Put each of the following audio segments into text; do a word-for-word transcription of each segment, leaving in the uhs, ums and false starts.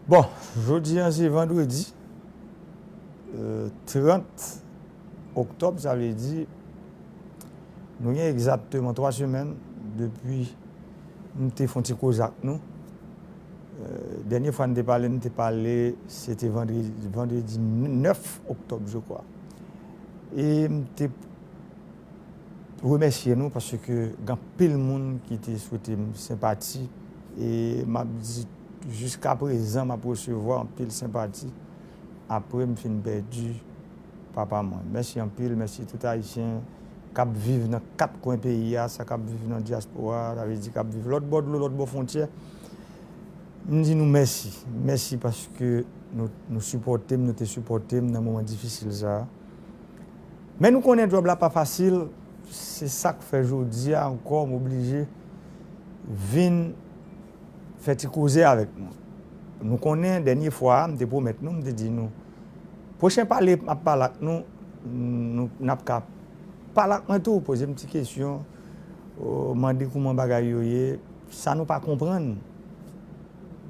Bon, jodi a se vandredi, euh, trant oktòb, sa vle di nou gen egzakteman twa semèn depi m te fè yon ti koze ak nou. Euh, dènye fwa n te pale, n te pale, se te vandredi, vandredi nèf oktòb, je crois. E m te remèsye nou paske gen anpil moun ki te swete m senpati. E m ap di, jiska prezan, m ap resevwa anpil senpati apre m fin pèdi papa mwen. Mèsi anpil, mèsi tout Ayisyen k ap viv nan kat kwen peyi a, sa k ap viv nan dyaspora, sa vle di k ap viv lòt bò dlo, lòt bò fwontyè. M di nou mèsi. Mèsi paske nou, nou sipòte m, nou te sipòte m nan moman difisil sa a. Men nou konnen djòb la pa fasil, se sa k fè jodi a ankò m oblije vin fè ti koze avèk nou. Nou konnen dènye fwa a, m te pwomèt nou, m te di nou, pwochen pale m ap pale ak nou, nou, n ap ka pale ak mwen tou, poze m ti kesyon, o, mande kouman bagay yo ye, sa nou pa konprann.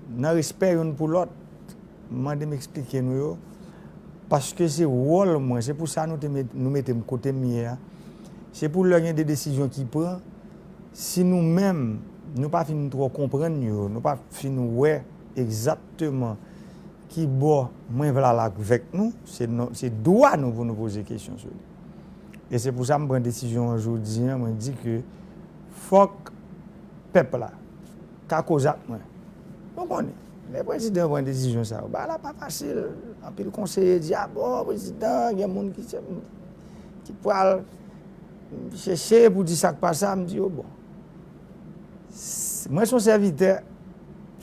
Nan respè youn pou lòt, mande m eksplike nou yo, paske se wòl mwen, se pou sa nou te met, nou mete m kote m ye a. Se pou lè gen de desizyon ki pran, si nou menm, nou pa fin twò konprann yo, nou pa fin wè egzakteman ki bò mwen vle al avèk nou, se non, se dwa nou pou nou poze kesyon sou li. E se pou sa m pran desizyon an jodi a, mwen di ke fòk pèp la ka koze ak mwen. Nou konnen, lè prezidan pran desizyon sa yo, bagay la pa fasil. Anpil konseye di, a bon, prezidan, gen moun ki, ki pral chèche pou di sa k pa sa, m di yo, bon. S-, mwen se yon sèvitè,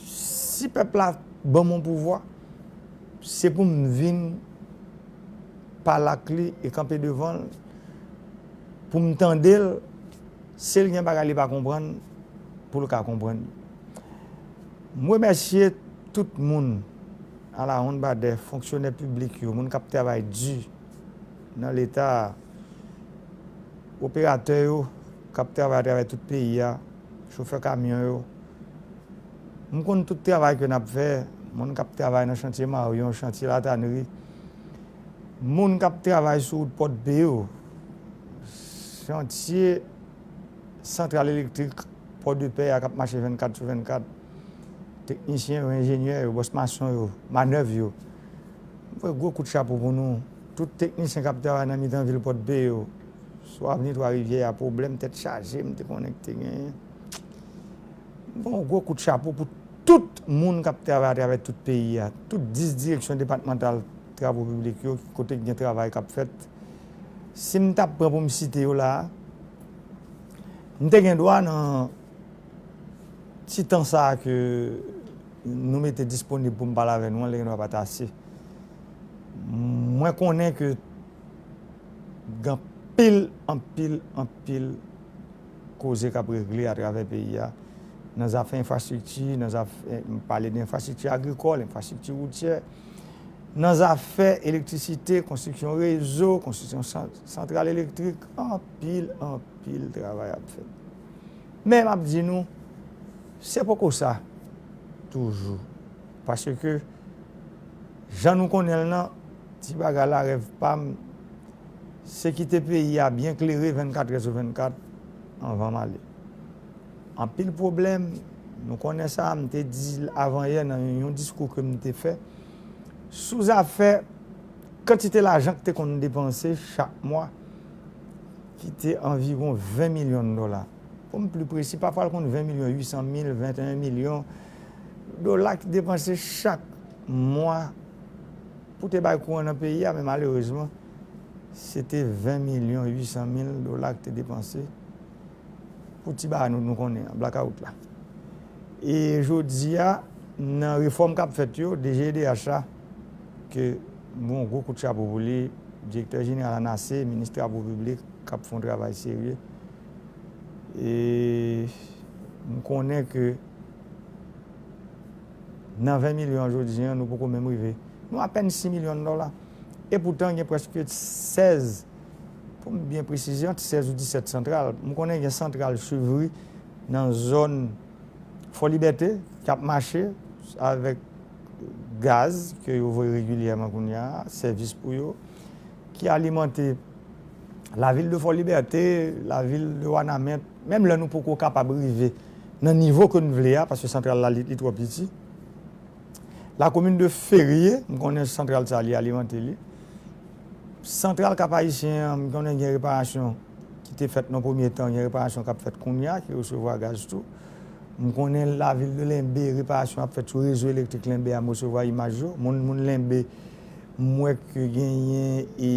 si pèp la ban m yon pouvwa, se pou m vin pale ak li e kanpe devan l, pou m tande l, si l gen bagay li pa konprann, pou l ka konprann. M remèsye tout moun, alawonnbadè, fonksyonè piblik yo, moun k ap travay di nan Leta a, operatè yo k ap travay atravè tout peyi a, chofè kamyon yo. M konn tout travay ke n ap fè, moun k ap travay nan chantye Maryon, chantye Latanri, moun k ap travay sou wout Pòdpe yo, chantye santral elektrik Pòdepè a k ap mache vennkat sou vennkat, teknisyen yo, enjenyè yo, bòs mason yo, manèv yo. M voye gwo kout chapo pou nou, tout teknisyen k ap travay nan mitan vil Pòdpe yo, sou avni Twa Rivyè a, pwoblèm tèt chaje m te konnen ki te genyen. M voye yon gwo kout chapo pou tout moun k ap travay atravè tout peyi a, tout dis direksyon depatmantal travo piblik yo, kote k gen travay k ap fèt. Si m t ap pran pou m site yo la a, m te gen dwa nan ti tan sa a ke nou mete disponib pou m pale avè nou an, li gen dwa pa t ase. Mwen konnen ke gen anpil, anpil, anpil koze k ap regle atravè peyi a. Nan zafè enfrastrikti, nan zafè, m pale de enfrastrikti agrikòl, enfrastrikti woutyè, nan zafè elektrisite, konstriksyon rezo, konstriksyon san-, santral elektrik, anpil, anpil travay ap fèt. Men m ap di nou, se poko sa toujou. Paske, jan nou konnen l nan, ti bagay la, rèv pa m, se kite peyi a byen klere vennkat è sou vennkat anvan m ale. Anpil pwoblèm, nou konnen sa, m te di l avanyè nan yon, yon diskou ke m te fè sou zafè kantite lajan ki te konn depanse chak mwa, ki te anviwon ven milyon dola. Pou m pli presi, pafwa l konn ven milyon uit san mil, venteyen milyon dola ki depanse chak mwa pou te bay kouran nan peyi a, men malerezman, se te ven milyon uit san mil dola ki te depanse pou ti bagay nou, nou konnen an, blakawout la. E jodi a, nan refòm k ap fèt yo, D G E D H la, ke m voye yon gwo kout chapo pou li, direktè jeneral ANASE, minis travo piblik, k ap fè yon travay serye. E m konnen ke nan ven milyon an jodi an, nou poko menm rive. Nou apèn sis milyon dola. E poutan, gen prèske sèz, pou m byen presize, ant sèz ou disèt santral. M konnen gen santral Chevry nan zòn Fò Libète k ap mache avèk gaz ke yo voye regilyèman kounye a, sèvis pou yo, ki alimante lavil de Fò Libète, lavil de Wanament, menm lè nou poko kapab rive nan nivo ke n vle a, paske santral la, li, li twò piti. Lakomin de Ferye, m konnen santral sa, li alimante li. Santral Kap Ayisyen an, m konnen gen reparasyon ki te fèt nan premye tan, gen reparasyon k ap fèt kounye a, ki resevwa gaz tou. M konnen lavil de Lenbe, reparasyon ap fèt sou rezo elektrik Lenbe a, m resevwa imaj yo. Moun, moun Lenbe, m wè ke genyen e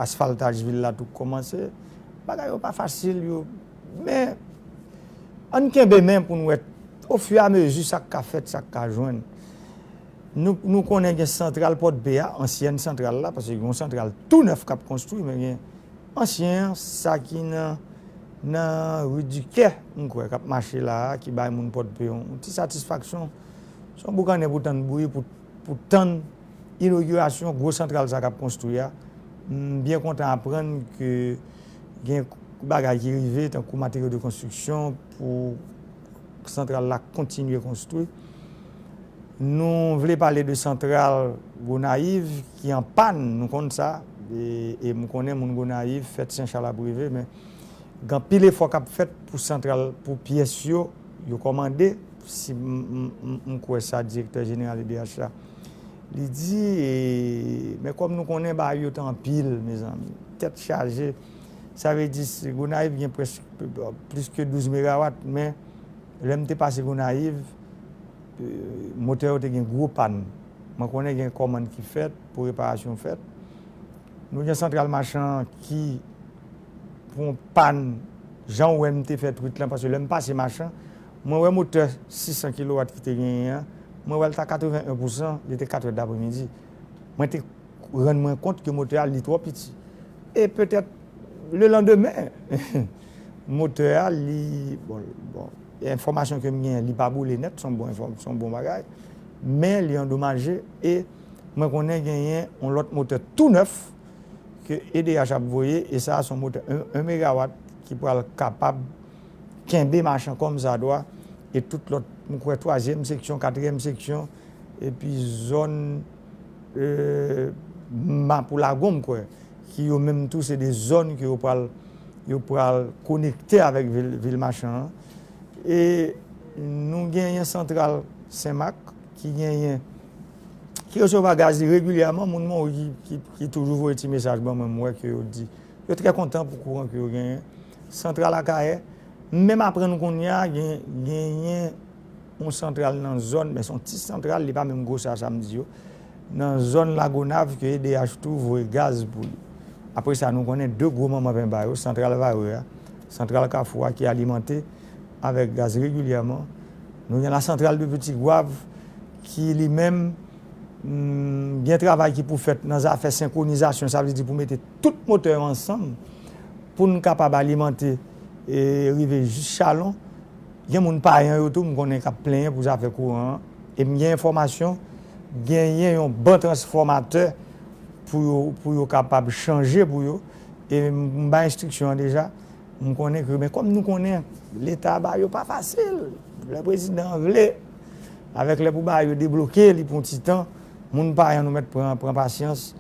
asfaltaj vil la tou kòmanse. Bagay yo pa fasil, yo. Men, ann kenbe men pou n wè, ofiramezi, sa k ka fèt, sa k ka jwenn. Nou, nou konnen gen santral Pòdpe a, ansyèn santral la, paske gen yon santral tou nèf k ap konstwi, men gen ansyen an, sa ki nan, nan Rue du Quai, m kwè, k ap mache la a, ki bay moun Pòdpe yon, yon ti satisfaksyon. Se yon boukannen pou tann bri, pou, pou tann inogirasyon gwo santral sa k ap konstwi a. M byen kontan aprann ke gen bagay ki rive, tankou materyo de konstriksyon, pou santral la kontinye konstwi. Nou vle pale de santral Gonayiv ki an pàn, nou konn sa, e, e m konnen moun Gonayiv, fèt Sen Chal ap rive, men gen anpil efò k ap fèt pou santral, pou pyès yo, yo kòmande, si m, m, m, m kwè sa direktè jeneral E D H la, li di, e, men kòm nou konnen bagay yo te anpil, mezanmi, tèt chaje, sa vle di, si Gonayiv gen prèske plis ke douz megawat, men lè m te pase Gonayiv, e, motè yo te gen gwo pàn. Mwen konnen gen kòmann ki fèt pou reparasyon fèt. Nou gen santral Machan ki pran pàn, jan w wè m te fè twit lan, paske lè m pase Machan, mwen wè motè sis san kilowat ki te genyen an, mwen wè l ta katreven en pousan, li te kat è dapremidi. Mwen te rann mwen kont ke motè a li twò piti. E petèt lelandemen, motè a li, bon, bon, enfòmasyon ke m genyen, li pa boule nèt, se yon bon enfòm-, se yon bon bagay, men li andomaje e mwen konnen genyen yon lòt motè tou nèf ke E D H ap voye, e sa a se yon motè en, en megawat ki pral kapab kenbe Machan kòm sa dwa, e tout lòt, m kwè twazyèm seksyon, katriyèm seksyon, epi zòn, e, Mapou Lagon, m kwè, ki yo menm tou se de zòn ke yo pral, yo pral konekte avèk vil, vil Machan an. E nou genyen santral Senmak ki genyen, ki resevwa gaz li regilyèman, moun mwen ki, ki, ki toujou voye ti mesaj ban mwen, m wè ke yo di yo trè kontan pou kouran ke yo genyen. Santral Akayè, m menm aprann kounye a, gen, genyen yon santral nan zòn, men se yon ti santral, li pa menm gwosè a sa m di yo, nan zòn Lagonav ke E D H tou voye gaz pou li. Apre sa, nou konnen de gwo manman penba yo, santral Vare a, santral Kafou a ki alimante avèk gaz regilyèman. Nou gen la santral de Petit Goâve ki li menm, mm, gen travay ki pou fèt nan zafè senkronizasyon, sa vle di pou mete tout motè yo ansanm pou n kapab alimante e rive jis Chalon. Gen moun Payan yo tou, m konnen k ap plenyen pou zafè kouran an. E m gen enfòmasyon, genyen yon ban transfòmatè pou yo, pou yo kapab chanje pou yo. E m, m bay enstriksyon an deja. M konnen ke, men kòm nou konnen, Leta ba yo pa fasil. Lè prezidan an vle, avèk lè pou ba yo debloke, li pran ti tan. Moun Payan nou mèt pran, pran pasyans.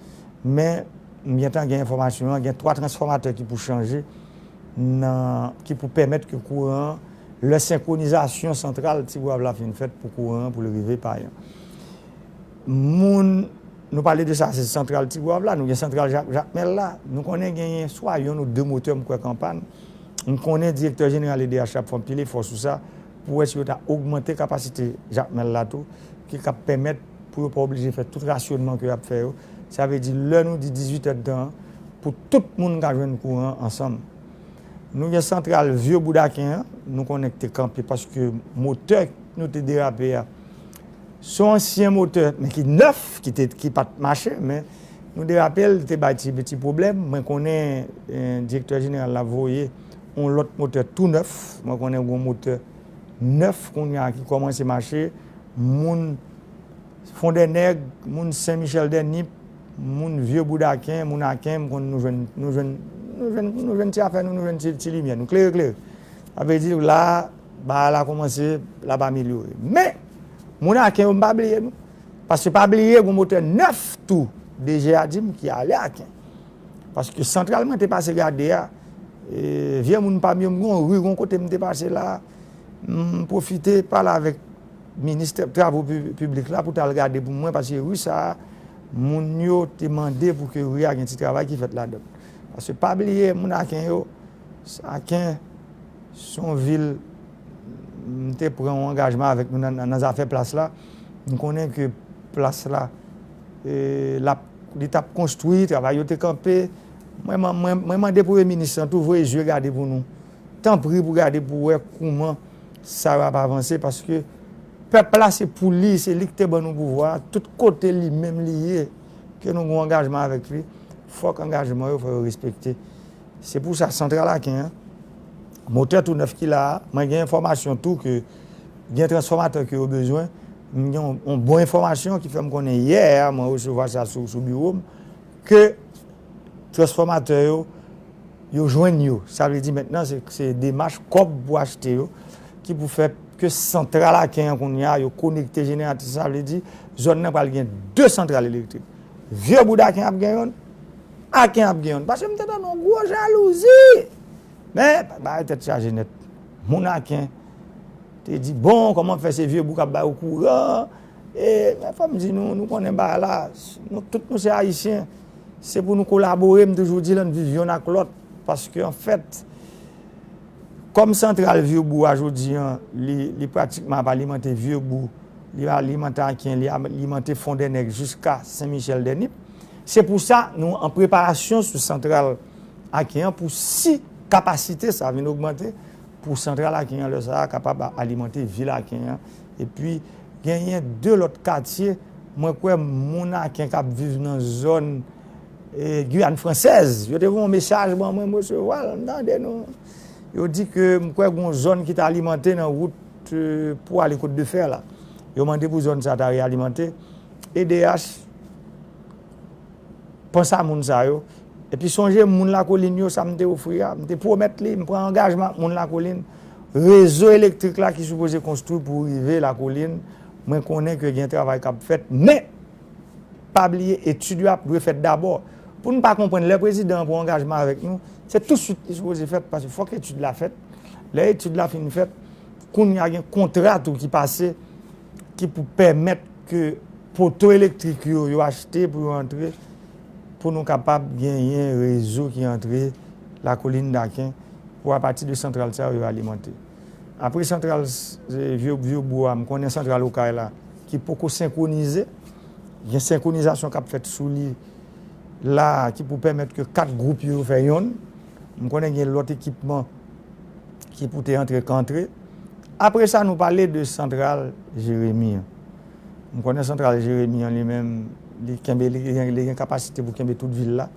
Men, m gentan gen enfòmasyon an, gen twa transfòmatè ki pou chanje, nan, ki pou pèmèt ke kouran an, lè senkronizasyon santral Ti Gwav la fin fèt pou kouran an, pou l rive Payan. Moun, nou pale de sa, se santral Ti Gwav la, nou gen santral Jak-, Jakmèl la. Nou konnen genyen swa yonn ou de motè, m kwè, k an pàn. M konnen direktè jeneral E D H ap fè anpil efò sou sa, pou wè si yo ta ogmante kapasite Jakmèl la tou, ki k ap pèmèt pou yo pa oblije fè tout rasyonman ke y ap fè yo. Sa vle di, lè nou di dizuit èdtan an, pou tout moun ka jwenn kouran ansanm. Nou gen santral Vye Boudaken an, nou konnen ki te kanpe paske motè nou te derape a, se yon ansyen motè, men ki nèf, ki te, ki pa t mache, men nou derape l, li te bay ti, ti pwoblèm. Mwen konnen, eh, direktè jeneral la voye yon lòt motè tou nèf. Mwen konnen gen yon motè nèf kounye a ki kòmanse mache. Moun Fondènèg, moun Sen Michèl dè Nip, moun Vye Boudaken, moun Aken, m konn nou jwenn, nou jwenn, nou jwenn, nou jwenn ti afè nou, nou jwenn ti, ti limyè, nou klere, klere. Sa vle di la, bagay la kòmanse, l ap amelyore. Men, moun Aken yo, m pa bliye nou. Paske pa bliye, gon motè nèf tou, DG a di m, ki ale Aken. Paske santral mwen te pase gade a, e, vye moun pa m yo, m gon ri, gon kote m te pase la, m pwofite pale avèk minis tra- travo pi- piblik la pou t al gade pou mwen, paske ri sa a, moun yo te mande pou ke ri a gen ti travay ki fèt ladan. Paske pa bliye, moun Aken yo, Aken se yon vil, m te pran yon angajman avèk nou nan, nan, nan zafè plas la. M konnen ke plas la, e, l ap, li t ap konstwi, travay yo te kanpe. Mwen, mwen, mwen, mwen mande premye minis lan tou voye zye gade pou nou. Tanpri pou gade pou wè kouman sa yo ap avanse, paske pèp la se pou li, se li ki te ban nou pouvwa a. Tout kote li menm li ye, ke nou gen angajman avèk li, fòk angajman yo, fò yo respekte. Se pou sa, santral Aken an, motè tou nèf ki la a, mwen gen enfòmasyon tou ke gen transfòmatè ke yo bezwen. M gen yon, yon bon enfòmasyon ki fè m konnen yè a, mwen resevwa sa sou, sou biwo m, ke transfòmatè yo, yo jwenn yo. Sa vle di mentnan, se, se demach kòb pou achte yo, ki pou fè ke santral Aken an kounye a, yo konekte jeneratris, sa vle di, zòn nan pral gen de santral elektrik. Vye boud Aken ap gen youn, Aken ap gen youn. Paske m te tande yon gwo jalouzi. Men, bagay tèt chaje nèt. Moun Aken te di, bon, kòman fè se vye bouk ap bay ou kouran? E, men fò m di nou, nou konnen bagay la, nou, tout nou se Ayisyen. Se pou nou kolabore, m toujou di, ann viv youn ak lòt. Paske, anfèt, kòm santral Vyebou a jodi a, li, li pratikman ap alimante Vyebou, li alimante Aken, li alimante Fondènèg jiska Sen Michèl Dènip. Se pou sa, nou an preparasyon sou santral Aken an pou si kapasite sa vin ogmante, pou santral Aken an lè sa a kapab alimante vil Aken an. Epi, genyen de lòt katye, mwen kwè moun Aken k ap viv nan zòn, e, Giyàn Fransèz. Yo te voye yon mesaj ban mwen, m resevwa l, m tande nou. Yo di ke m kwè gon zòn ki ta alimante nan wout, e, pou ale Kot de Fè la. Yo mande pou zòn sa ta realimante. E D H, panse a moun sa yo. Epi sonje moun Lakolin yo, sa m te ofri a, m te pwomèt li, m pran angajman ak moun Lakolin. Rezo elektrik la ki sipoze konstwi pou rive Lakolin, mwen konnen ke gen travay k ap fèt, men pa bliye etid yo ap dwe fèt dabò. Pou n pa konprann, lè prezidan an pran angajman avèk nou, se tousuit li sipoze fèt, paske fòk etid la fèt. Lè etid la fin fèt, kounye a gen kontra tou ki pase, ki pou pèmèt ke poto elektrik yo, yo achte pou yo antre, pou nou kapab genyen rezo ki antre Lakolin Daken, pou apati de santral sa yo, yo alimante. Apre santral, e, Vye, Vyebou a, m konnen santral Okay la, ki poko senkwonize, gen senkronizasyon k ap fèt sou li la, ki pou pèmèt ke kat gwoup yo fè yonn. M konnen gen lòt ekipman ki pou te antre, k antre. Apre sa, nou pale de santral Jeremi an. M konnen santral Jeremi an, li menm, li kenbe, li gen, li gen kapasite pou kenbe tout vil la.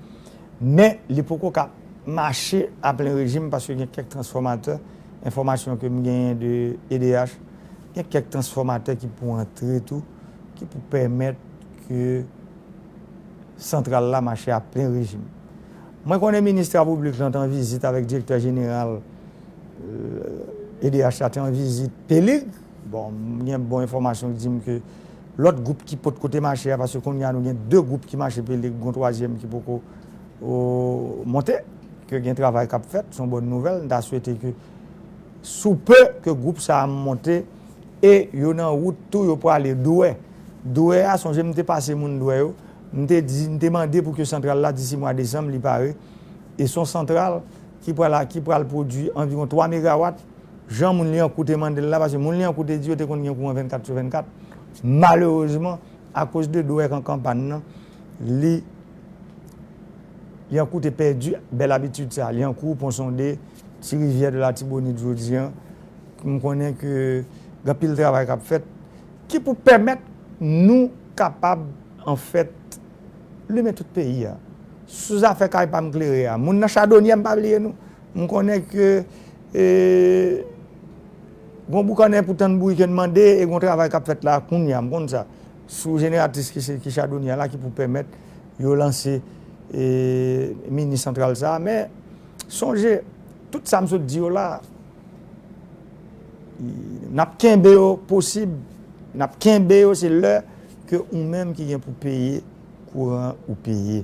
Men, li poko ka mache a plen rejim paske gen kèk transfòmatè, enfòmasyon ke m genyen de E D H, gen kèk transfòmatè ki pou antre tou, ki pou pèmèt ke santral la mache a plen rejim. Mwen konnen minis travo piblik lan te an vizit avèk direktè jeneral, euh, E D H la te an vizit Pelig. Bon, m gen bon enfòmasyon ki di m ke lòt gwoup ki potko te mache a, paske kounye a nou gen de gwoup ki mache Pelig, gon twazyèm ki poko, o, monte, ke gen travay k ap fèt, se yon bòn nouvèl. M ta swete ke sou pe ke gwoup sa a monte e yo nan wout tou, yo prale Dwè. Dwè a, sonje m te pase moun Dwè yo, m te di, m te mande pou ke santral la, disi mwa desanm, li pare. E se yon santral ki pral, ki pral pwodui anviwon twa megawat. Jan moun Lyankou te mande l la, paske moun Lyankou te di yo te konn gen kouran vennkat sou vennkat. Malerezman, akoz de Dwè k an pàn nan, li, Lyankou te pèdi bèl abitid sa. Lyankou, Pon Sonde, Ti Rivyè, de Latibonit jodi a, m konnen ke gen anpil travay k ap fèt ki pou pèmèt nou kapab, anfèt, limen tout peyi a. Sou zafè kay pa m klere a, moun nan Chadonyè, m pa bliye nou. M konnen ke, e, gon boukannen pou tann bouyi ke n mande e gon travay k ap fèt la kounye a, m konn sa. Sou jeneratris ki se, ki Chadonyè la ki pou pèmèt yo lanse, e, mini santral sa a. Men, sonje, tout sa m sot di yo la, n ap kenbe yo posib, n ap kenbe yo, se lè ke ou menm ki gen pou peye kouran ou peye.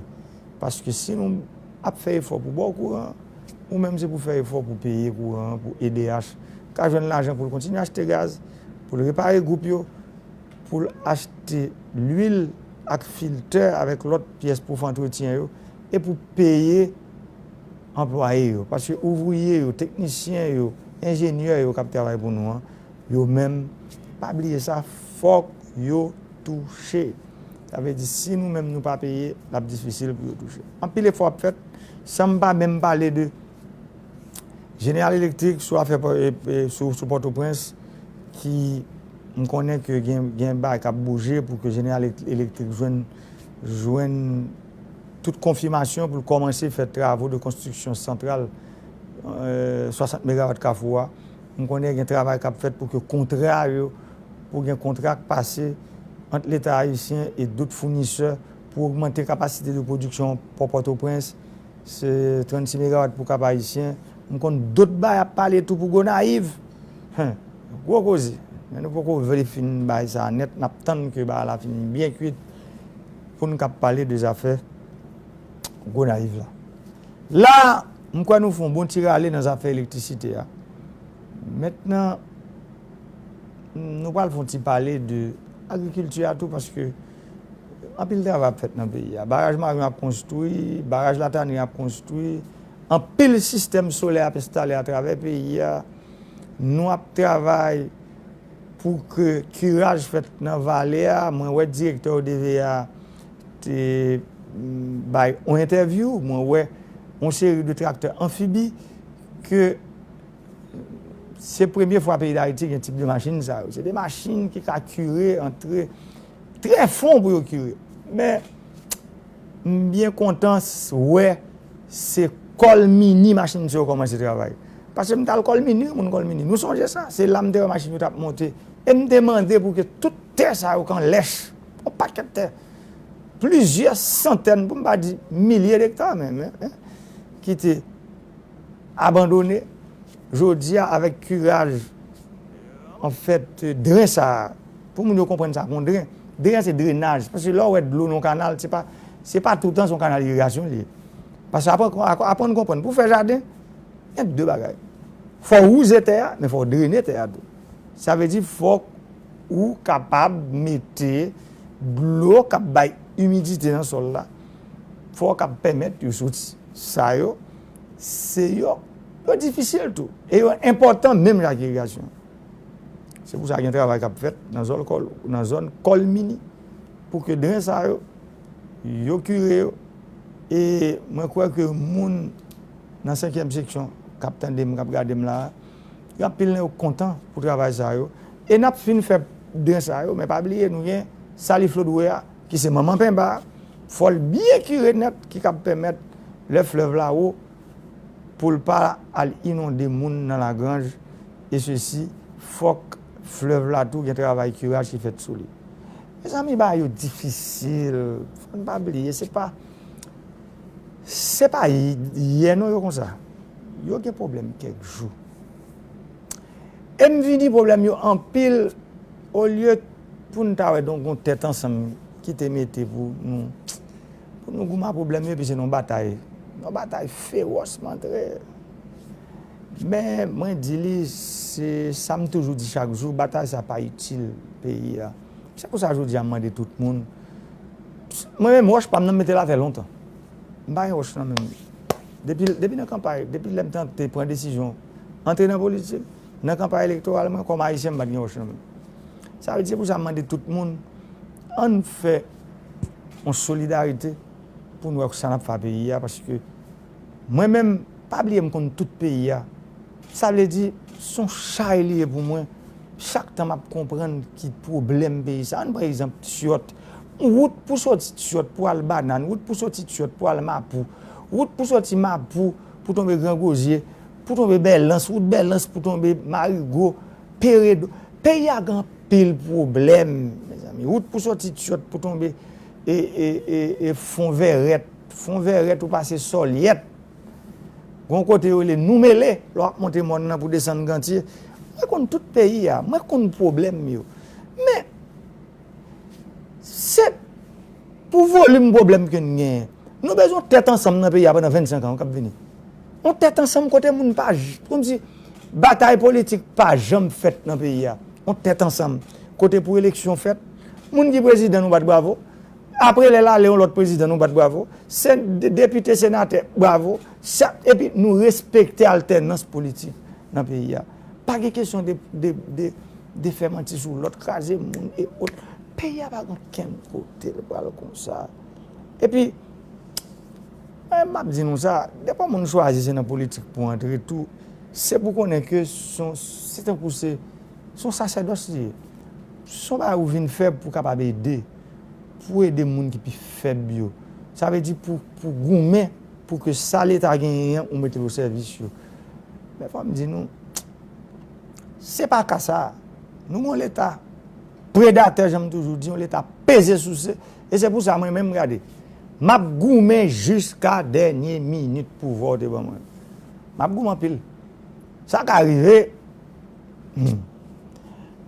Paske si nou ap fè efò pou ba w kouran, ou menm se pou fè efò pou peye kouran an, pou E D H ka jwenn lajan pou l kontinye achte gaz, pou l repare gwoup yo, pou l achte lwil ak filtè avèk lòt pyès pou fè antretyen yo, e pou peye anplwaye yo. Paske ouvriye yo, teknisyen yo, enjenyè yo k ap travay pou nou an, yo menm, pa bliye sa, fòk yo touche. Sa vle di, si nou menm nou pa peye, l ap difisil pou yo touche. Anpil efò ap fèt, san m pa menm pale de General Electric sou afè, e, e, sou, sou Pòtoprens, ki m konnen ke gen, gen bagay k ap bouje pou ke General Electric jwenn, jwenn tout konfimasyon pou l kòmanse fè travo de konstriksyon santral, e, swasant megawat Kafou a. M konnen gen travay k ap fèt pou ke kontra yo, pou gen kontra k pase ant Leta ayisyen e dòt founisè pou ogmante kapasite de pwodiksyon Pò Pòtoprens. Se trannsis megawat pou Kap Ayisyen. M konn dòt bay ap pale tou pou Gonayiv. Hen, gwo koze. Men nou poko vle fin bay sa nèt, n ap tann ke bagay la fin byen kwit pou n kab pale de zafè Gonayiv la. La, m kwè nou fè yon bon ti rale nan zafè elektrisite a. Mentnan, nou pral fè yon ti pale de agrikilti a tou, paske anpil travay ap fèt nan peyi a. Baraj Mayon ap konstwi, baraj Latani ap konstwi, anpil sistèm solè ap enstale atravè peyi a. Nou ap travay pou ke kiraj fèt nan vale a. Mwen wè direktè O D V A te, mm, bay yon entèvyou, mwen wè yon seri de traktè anfibi ke se premye fwa peyi Dayiti gen tip de machin sa yo. Se de machin ki ka kire, antre trè fon pou yo kire. Men, m byen kontan s-, wè se Kòlmini machin sa yo kòmanse travay. Paske m t al Kòlmini, moun Kòlmini, nou sonje sa, se la m te wè machin yo t ap monte. E m te mande pou ke tout tè sa yo k an lèch, yon pakèt tè, plizyè santèn, pou m pa di milye dekta menm, en, en, ki te abandone. Jodi a, avèk kiraj, anfèt, dren sa a, pou moun yo konprann sa, gon dren. Dren, se drenaj. Paske lè w wè dlo nan yon kanal, se pa, se pa toutan se yon kanal irigasyon li ye. Paske aprann, aprann konprann, pou w fè jaden, gen de bagay. Fò w wouze tè a, men fò w drene tè a tou. Sa vle di, fòk ou kapab mete dlo k ap bay imidite nan sòl la, fò w kab pèmèt yo soti. Sa yo, se yo, yo difisil tou. E yo enpòtan menm jan ak irigasyon. Se pou sa gen travay k ap fèt nan zòn Kòl-, nan zòn Kòlmini, pou ke dren sa yo, yo kire yo. E mwen kwè ke moun nan senkyèm seksyon k ap tande m, k ap gade m la a, gen anpil nan yo kontan pou travay sa yo. E n ap fin fè dren sa yo, men pa bliye, nou gen Sali Flodwe a, ki se manman penba a, fò l byen kire nèt, ki kab pèmèt lè flèv la wo, pou l pa al inonde moun nan Lagranj, e sesi, fòk flèv la tou gen travay kiraj ki fèt sou li. Mezanmi, bagay yo difisil, fò n pa bliye, se pa, se pa yè non yo konsa. Yo gen pwoblèm kèk jou. E m vini pwoblèm yo anpil, olye pou n ta wè donk gon tèt ansanm ki te mete pou nou, pou nou goumen ak pwoblèm yo, epi se nan batay, nan batay fewòs m antre. Men mwen di li, se sa m toujou di chak jou, batay sa pa itil peyi a. Se pou sa jodi a m mande tout moun, mwen menm wòch pa m nan m mete l atè lontan. M pa gen wòch nan men m. Depi, depi nan kanpay, depi lè m tante pran desizyon antre nan politik, nan kanpay elektoral mwen, kòm Ayisyen, m pa t gen wòch nan men m. Sa vle di, se pou sa m mande tout moun, ann fè yon solidarite pou n wè sa n ap fè a peyi a, paske mwen menm, pa bliye m konn tout peyi a. Sa vle di, se yon chay li ye pou mwen. Chak tan m ap konprann ki pwoblèm peyi sa. Ann pran egzanp Tyòt. Yon wout pou soti Tyòt pou al Banàn, wout pou soti Tyòt pou al Mapou, wout pou soti Mapou pou tonbe Gran Gozye, pou tonbe Bèlans, wout Bèlans pou tonbe Marigo, Peredo. Peyi a gen anpil pwoblèm, mezanmi. Wout pou soti Tyòt pou tonbe e, e, e, e Fon Vèrèt. Fon Vèrèt ou pase Sòlyèt. Gon kote yo rele Noumele, lè w ap monte mòn nan pou desann Gantye. Mwen konn tout peyi a, mwen konn pwoblèm yo. Men, s-, Pou volim pwoblèm ke n genyen, nou bezwen yon tèt ansanm nan peyi a pandan vennsenk an k ap vini. Yon tèt ansanm kote moun pa, kòmsi batay politik pa janm fèt nan peyi a. Yon tèt ansanm kote pou eleksyon fèt, moun ki prezidan nou bat bravo, apre lè l ale yon lòt prezidan nou bat bravo, depite, senatè, bravo, epi nou respekte altènans politik nan peyi a. Pa gen kesyon de, de, de, de fè manti sou lòt, kraze moun e ot. Peyi a pa gen okenn kote l pral konsa. Epi, mwen, m ap di nou sa, depi yon moun chwazi se nan politik pou antre tou, se pou konnen ke se yon, se tankou se, se yon sasèdòs li ye. Se yon bagay ou vin fè pou w kapab ede, pou ede moun ki pi fèb yo. Sa vle di pou, pou goumen, pou ke sa Leta genyen an, ou mete l o sèvis yo. Men fò m di nou, se pa ka sa. Nou gen yon Leta predatè, jan m toujou di, yon Leta peze souse. E se pou sa mwen menm, gade, m ap goumen jiska dènye minit pouvwa w te ban mwen. M ap goumen anpil. Sa ka rive. Hmm.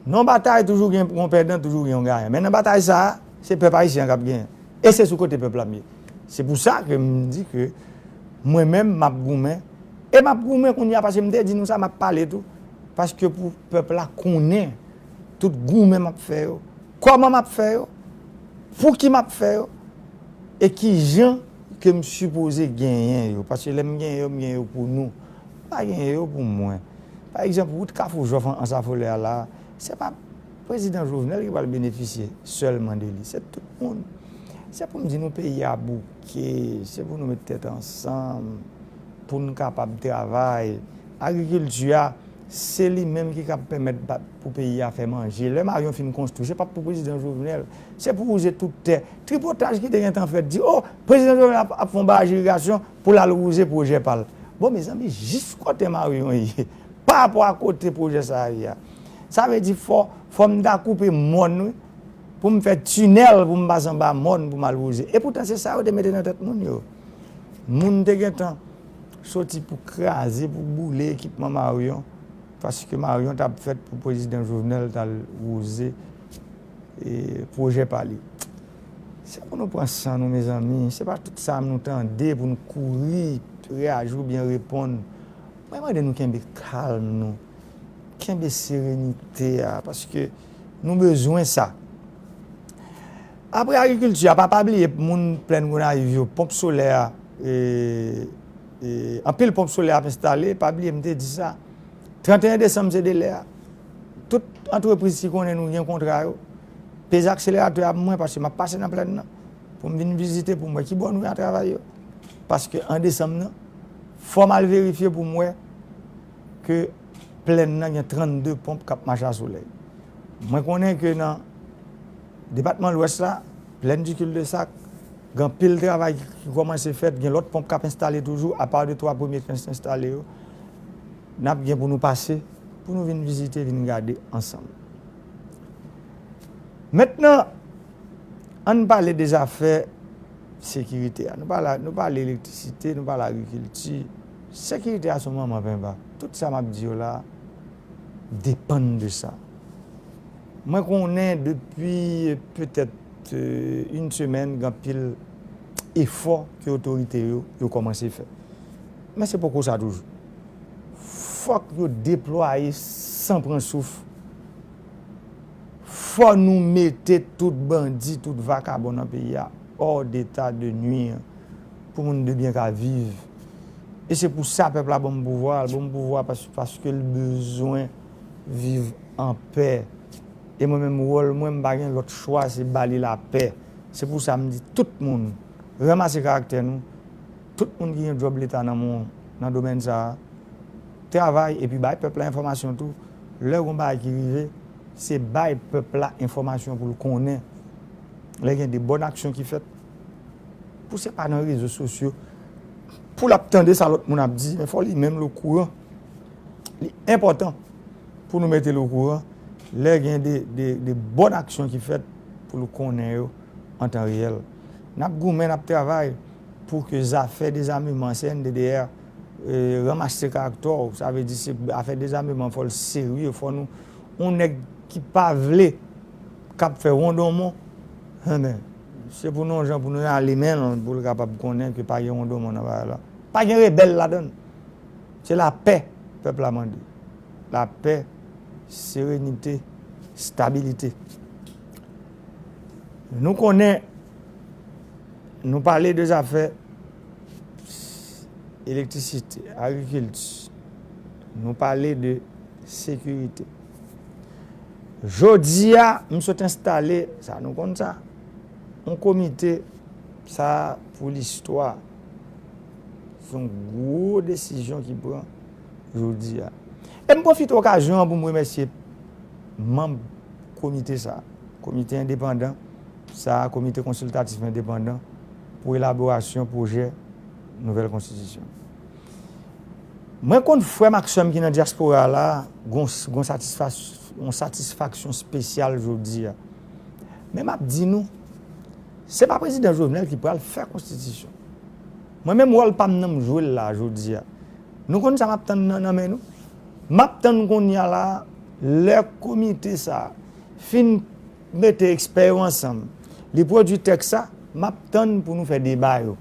Nan batay, toujou gen yon pèdan, toujou gen yon gayan. Men nan batay sa a, se pèp ayisyen an k ap genyen. E se sou kote pèp la m ye. Se pou sa ke m di ke mwen menm, m ap goumen. E m ap goumen kounye a, paske m te di nou sa, m ap pale tou. Paske pou pèp la konnen tout goumen m ap fè yo, kòman m ap fè yo, pou ki m ap fè yo, e ki jan ke m sipoze genyen yo. Paske lè m genyen yo, m genyen yo pou nou. M pa genyen yo pou mwen. Pa egzanp, wout Kafou Jòf an, Ansafolè a la, se pa prezidan Jovenel ki pral benefisye sèlman de li. Se tout moun. Se pou m di nou peyi a bouke, se pou nou met tèt ansanm, pou n kapab travay. Agrikilti a, se li menm ki kab pèmèt ba-, pou peyi a fè manje. Lè Marion fin konstwi, se p ap pou prezidan Jovenel, se pou wouze tout tè. Tripotaj ki te gentan fèt di, o, prezidan Jovenel ap, ap fè yon baraj irigasyon pou l al wouze pwojè pa l. Bon, mezanmi, jis kote Marion ye, pa rapò a kote pwojè sa a ye a. Sa vle di fò, fò m ta koupe mòn, wi, pou m fè tinèl, pou m pase anba mòn, pou m al wouze. E poutan, se sa yo te mete nan tèt moun yo. Moun te gentan soti pou kraze, pou boule ekipman Marion, paske Marion t ap fèt pou prezidan Jovenel t al wouze, e, pwojè pa li. Se pou nou pran san nou, mezanmi. Se pa tout sa nou tande pou nou kouri reyaji oubyen reponn. Mwen mande nou kenbe kalm nou, kenbe serenite a, paske nou bezwen sa. Apre agrikilti a, pa, pa bliye moun Plèn Gonayiv yo, ponp solè a, e, e, anpil ponp solè ap enstale, pa bliye m te di sa. Trannteyen desanm se delè a. Tout antrepriz ki konnen nou gen kontra yo, peze akseleratè a pou mwen, paske m ap pase nan plèn nan, pou m vin vizite, pou m wè ki bò nou ye a travay yo. Paske an desanm nan, fò m al verifye pou m wè ke plèn nan gen trannde ponp k ap mache a solèy. Mwen konnen ke nan depatman Lwès la, Plèn di Cul-de-Sac, gen anpil travay ki, ki kòmanse fèt, gen lòt ponp k ap enstale toujou, apa de twa premye k enstale yo, n ap gen pou nou pase, pou nou vin vizite, vin gade ansanm. Mentnan, ann pale de zafè sekirite a. Nou pale, nou pale elektrisite, nou pale agrikilti. Sekirite a se yon manman penba. Tout sa m ap di yo la depann de sa. Mwen konnen depi petèt, euh, yon semèn, gen anpil efò ke otorite yo, yo kòmanse fè. Men se poko sa toujou. Fòk yo deplwaye san pran souf. Fò nou mete tout bandi, tout vakabon nan peyi a hors d'état de nuire, pou moun de byen ka viv. E se pou sa pèp la ban m pouvwa, l ban m pouvwa pas-, paske l bezwen viv an pè. E mwen menm, wòl mwen, m pa gen lòt chwa, se ba li lapè. Se pou sa m di tout moun, ranmase karaktè nou, tout moun ki gen djòb leta nan men w, nan domèn sa a, travay epi bay pèp la enfòmasyon tou. Lè gen yon bagay ki rive, se bay pèp la enfòmasyon pou l konnen. Lè gen de bòn aksyon ki fèt, pou se pa nan rezo sosyo, pou l ap tande sa lòt moun ap di, men fò li menm l okouran. Li enpòtan pou nou mete l okouran lè gen de, de, de bòn aksyon ki fèt pou l konnen yo an tan reyèl. N ap goumen, n ap travay pou ke zafè dezameman, C N D D R, euh, ranmase karaktè w, sa vle di se afè dezameman, fò l serye, fò nou, yon nèg ki pa vle, k ap fè wondonmon, enben, Se pou nou jan pou nou rale men l, pou l kapab konnen ke pa gen wondonmon nan bagay la. Pa gen rebèl ladan l. Se lapè pèp la mande. Lapè, serenite, stabilite. Nou konnen, nou pale de zafè elektrisite, agrikilti, nou pale de sekirite. Jodi a, m sot enstale, sa nou konn sa, yon komite, sa pou listwa. Se yon gwo desizyon ki pran jodi a. E m pwofite okazyon an pou m remèsye manm komite sa, komite endepandan sa, komite konsiltatif endepandan pou elaborasyon pwojè nouvèl konstitisyon. Mwen konn frè m ak sè m ki nan dyaspora la, gon, gon satisfas-, yon satisfaksyon espesyal jodi a. Men m ap di nou, se pa prezidan Jovenel ki pral fè konstitisyon. Mwen menm wòl pa m nan m jwe l la jodi a. Nou konn sa m ap tann nan, nan men nou? M ap tann kounye a la, lè komite sa fin mete ekspè yo ansanm, li pwodui tèks sa, m ap tann pou nou fè deba yo.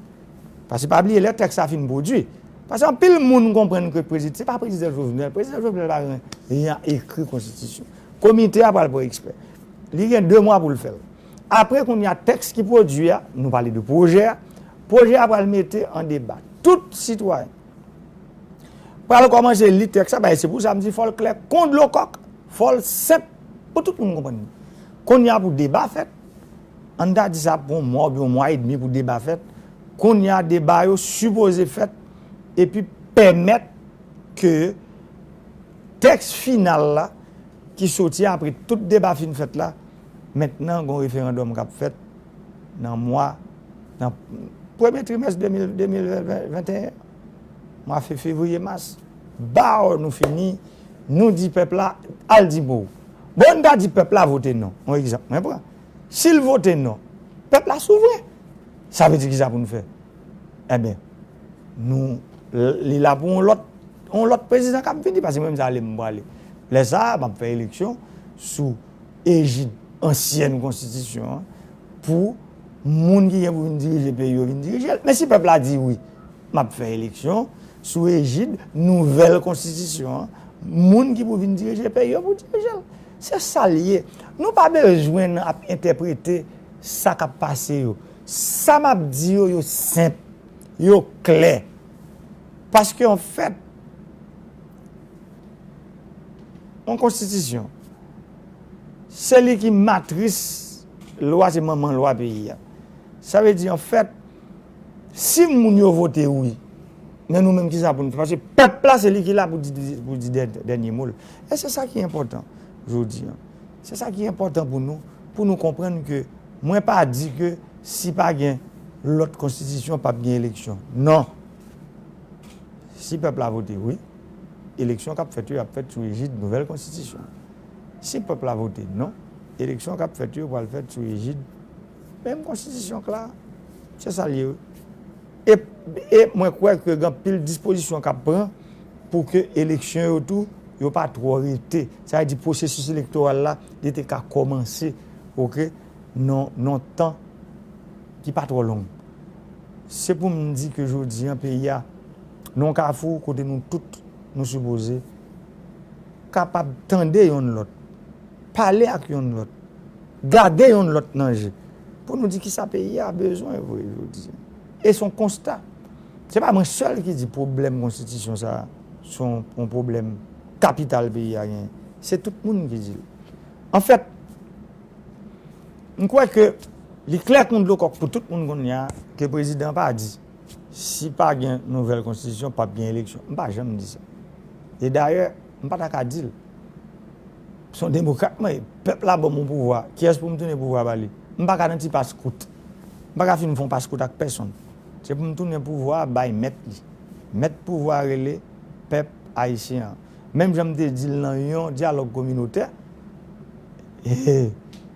Paske pa bliye, lè tèks sa fin pwodui, paske anpil moun konprann ke prezidan, se pa prezidan Jovenel, prezidan Jovenel pa gen, li an ekri konstitisyon. Komite a pral pran ekspè. Li gen de mwa pou l fè l. Apre, kounye a, tèks ki pwodui a, nou pale de pwojè a, pwojè a pral mete an deba. Tout sitwayen pral kòmanse li tèks la, bay, se pou sa m di fò l klè kon dlo kòk, fò l senp pou tout moun konprann li. Kounye a pou deba fèt, ann ta di sa pou yon mwa oubyen yon mwa edmi pou deba fèt, kounye a deba yo sipoze fèt, epi pèmèt ke tèks final la ki soti apre tout deba fin fèt la, mentnan gon referandòm k ap fèt nan mwa, nan premye trimès de mil, de mil venteyen, mwa fe-, fevriye, mas. Baw nou fini, nou di pèp la, al di mo w. Bon, n ta di pèp la vote non, yon egzanp mwen pran. Si l vote non, pèp la souvren. Sa vle di kisa pou nou fè? Enben, nou, li la pou yon lòt, yon lòt prezidan k ap vini, paske mwen menm se ale m prale. Lè sa a, m ap fè eleksyon sou ejid ansyèn konstitisyon an pou moun ki gen pou vin dirije peyi yo vin dirije l. Men si pèp la di wi, m ap fè eleksyon sou ejid nouvèl konstitisyon an, moun ki pou vin dirije peyi yo pou dirije l. Se sa l ye. Nou pa bezwen ap entèprete sa k ap pase yo. Sa m ap di yo, yo senp, yo klè. Paske, anfèt, yon konstitisyon, se li ki matris lwa, se manman lwa peyi a. Sa vle di, anfèt, si moun yo vote wi, men nou menm, kisa pou nou fè? Paske pèp la, se li ki la pou di, pou di dè-, dènye mo l. E se sa ki enpòtan jodi a. Se sa ki enpòtan pou nou, pou nou konprann ke mwen pa di ke si pa gen lòt konstitisyon, p ap gen eleksyon. Non. Si pèp la vote wi, eleksyon k ap fèt yo, y ap fèt sou ejid nouvèl konstitisyon. Si pèp la vote non, eleksyon k ap fèt yo pral fèt sou ejid menm konstitisyon k la. Se sa l ye wi. E, e mwen kwè ke gen anpil dispozisyon k ap pran pou ke eleksyon yo tou, yo pa twò rete. Sa vle di pwosesis elektoral la, li te ka kòmanse, oke, nan, nan tan ki pa twò long. Se pou m di ke jodi a, peyi a, nan yon kafou kote nou tout, nou sipoze kapab tande yonn lòt, pale ak yonn lòt, gade yonn lòt nan je, pou nou di kisa peyi a bezwen vre jodi a. E se yon konsta. Se pa mwen sèl ki di pwoblèm konstitisyon sa a, se yon, yon pwoblèm kapital peyi a genyen. Se tout moun ki di l. Anfèt, m kwè ke li klè kon dlo kòk pou tout moun kounye a ke prezidan pa di, si pa gen nouvèl konstitisyon, p ap gen eleksyon. M pa janm di sa. E dayè, m pa ta ka di l. Se yon demokrat mwen ye. Pèp la ban m yon pouvwa. Kiyès pou m tounen pouvwa ba li? M pa ka nan ti pas kout. M pa ka fin fè yon pas kout ak pèsonn. Se pou m tounen pouvwa a bay mèt li. Mèt pouvwa a rele pèp ayisyen an. Menm jan m te di l nan yon dyalòg kominotè, e,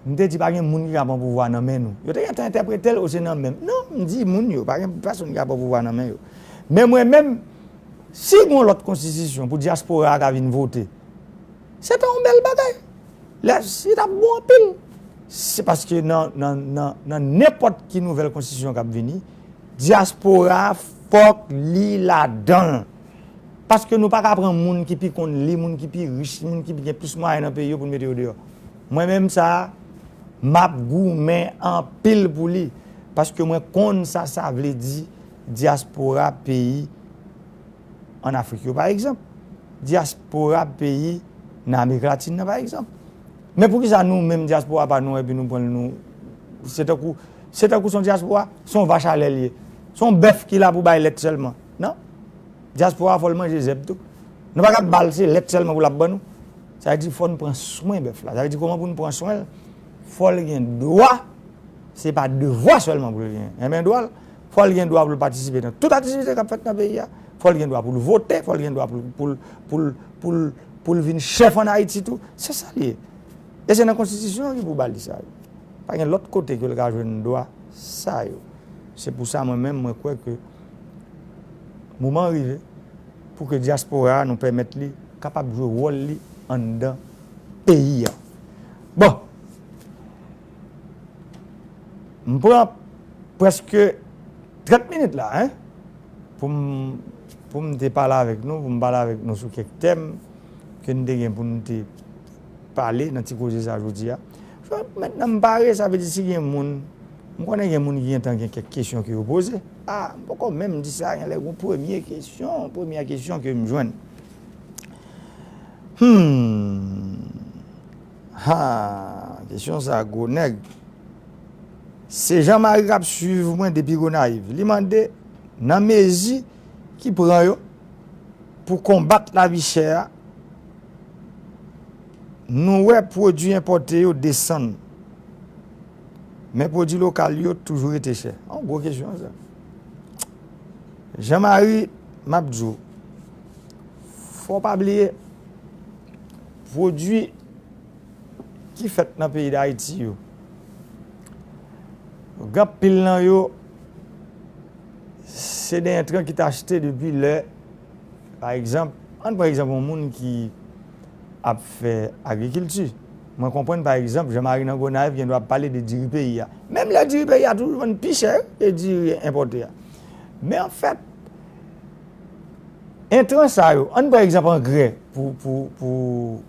m te di pa gen moun ki ka pran pouvwa nan men nou. Yo te gentan entèprete l, o se nan men m. Non, m di moun yo, pa gen pèsonn ki ka pran pouvwa nan men yo. Men mwen menm, si gen yon lòt konstitisyon pou dyaspora a ka vin vote, se ta yon bèl bagay. Lè, li t ap bon anpil. Se paske nan, nan, nan, nan nenpòt ki nouvèl konstitisyon k ap vini, dyaspora a fòk li ladan l. Paske nou pa ka pran moun ki pi konn li, moun ki pi rich, moun ki gen plis mwayen nan peyi yo pou n mete yo deyò. Mwen menm sa a, m ap goumen anpil pou li. Paske mwen konn sa sa vle di dyaspora peyi ann Afrik yo, pa egzanp. Dyaspora peyi nan Amerik Latin nan, pa egzanp. Men poukisa nou menm dyaspora pa nou, epi nou pran l nou, se tankou, se tankou se yon dyaspora, se yon vach alè l ye. Se yon bèf ki la pou bay lèt sèlman. Non. Dyaspora fò l manje zèb tou. Nou pa ka ba l se lèt sèlman pou l ap ban nou. Sa vle di fò n pran swen bèf la. Sa vle di kòman pou n pran swen l, fò l gen dwa, se pa devwa sèlman pou l gen. Enben dwa l, fò l gen dwa pou l patisipe nan tout aktivite k ap fèt nan peyi a. Fò l gen dwa pou l vote, fò l gen dwa pou l, pou l, pou l, pou l, pou l vin chèf ann Ayiti tou. Se sa l ye. E se nan konstitisyon an ki pou ba li sa yo. Pa gen lòt kote ke l ka jwenn dwa sa yo. Se pou sa mwen menm, mwen kwè ke moman an rive pou ke dyaspora a nou pèmèt li kapab jwe wòl li anndan peyi a. Bon, m pran prèske trant minit la, en, pou m, pou m te pale avèk nou, pou m pale avèk nou sou kèk tèm ke n te gen pou n te pale nan ti koze sa jodi a. Mentnan m pare, sa vle di si gen moun, m konnen gen moun ki gentan gen kèk kesyon ke yo poze. A, m poko menm di sa, genlè gon premye kesyon, premyè kesyon ke m jwenn. Hmm. Ha, kesyon sa gwo nèg. Se Jean Marie k ap swiv mwen depi Gonayiv. Li mande, nan mezi ki pran yo pou konbat lavi chè a, nou wè pwodui enpòte yo desann, men pwodui lokal yo toujou rete chè. Yon gwo kesyon sa. Jean Marie, m ap di w, fò w pa bliye, pwodui ki fèt nan peyi Dayiti yo, gen anpil nan yo, se de entran ki t achte depi lè, pa egzanp, ann pran egzanp yon moun ki ap fè agrikilti. Mwen konprann, pa egzanp, Jean Marie nan Gonayiv gen dwa ap pale de diri peyi a. Menm lè diri peyi a toujou vann pi chè ke diri enpòte a. Men anfèt, entran sa yo, ann pran egzanp angrè pou, pou, pou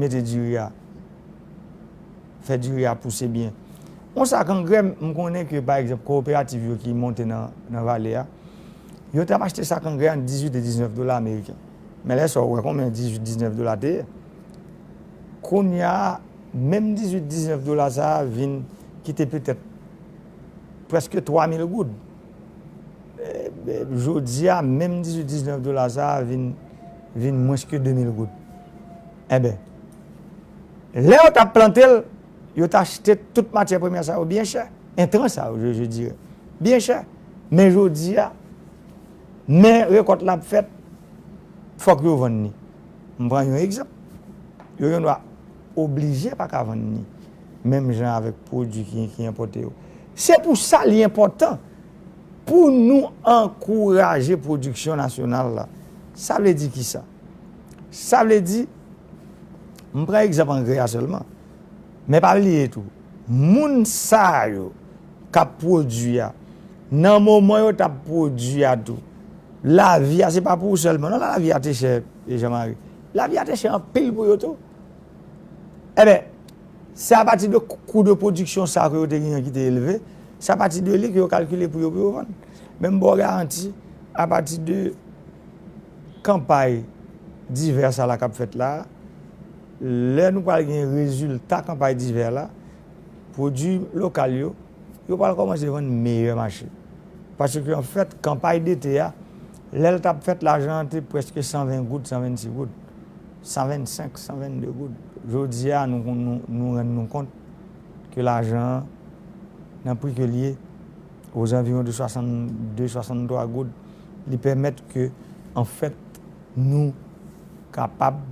mete diri a, fè diri a pouse byen. Yon sak angrè, m konnen ke, pa egzanp, kowoperativ yo ki monte nan, nan vale a, yo t ap achte sak angrè a ant dizuit e diznèf dola ameriken. Men lè sa, w wè konbyen dizuit, diznèf dola te ye. Kounye a, menm dizuit, diznèf dola sa a vin kite petèt prèske twa mil goud. E, e, jodi a, menm dizuit, diznèf dola sa a vin, vin mwens ke de mil goud. Enben, lè yo t ap plante l, yo t achte tout matyè premyè sa yo byen chè. Entran sa yo, je, je dirais, byen chè. Men jodi a, men rekòt la ap fèt, fòk yo vann li. M pran yon egzanp. Yo gen dwa oblije pa ka vann li, menm jan avèk pwodui ki, ki enpòte yo. Se pou sa li enpòtan pou nou ankouraje pwodiksyon nasyonal la. Sa vle di kisa? Sa vle di, m pran egzanp angrè a sèlman. Men pa bliye tou, moun sa yo k ap pwodui a, nan moman yo t ap pwodui a tou, lavi a se pa pou ou sèlman. Non, lavi a te chè, Jean Marie. Lavi a te chè anpil pou yo tou. Enben, se apati de kou de pwodiksyon sa ke yo te genyen ki te elve, se apati de li ke yo kalkile pou yo, pou yo vann. Men m ba w garanti, apati de kanpay divè sa la k ap fèt la, lè nou pral gen rezilta kanpay divè la, pwodui lokal yo, yo pral kòmanse vann meyè mache. Paske, anfèt, kanpay dete a, lè l t ap fèt, lajan an te prèske san ven goud, san vennsis goud, san vennsenk, san vennde goud. Jodi a, nou, nou, nou rann nou kont ke lajan an, nan pri ke l ye, aux environs de swasannde, swasanntwa goud, li pèmèt ke, anfèt, nou kapab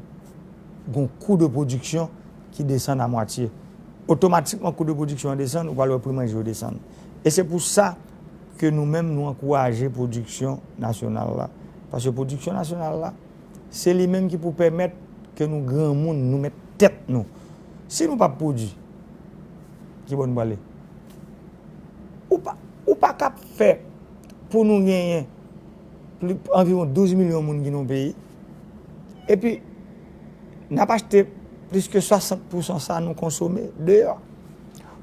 gon kou de pwodiksyon ki desann a mwatye. Otomatikman, kou de pwodiksyon an desann, ou pral wè pri manje yo desann. E se pou sa ke nou menm, nou ankouraje pwodiksyon nasyonal la. Paske pwodiksyon nasyonal la, se li menm ki pou pèmèt ke nou granmoun, nou mèt tèt nou. Si nou p ap pwodui, ki bò nou prale? Ou pa, ou pa ka fè pou nou genyen pli, anviwon douz milyon moun ki nan yon peyi, epi n ap achte plis ke swasant pousan sa nou konsome deyò.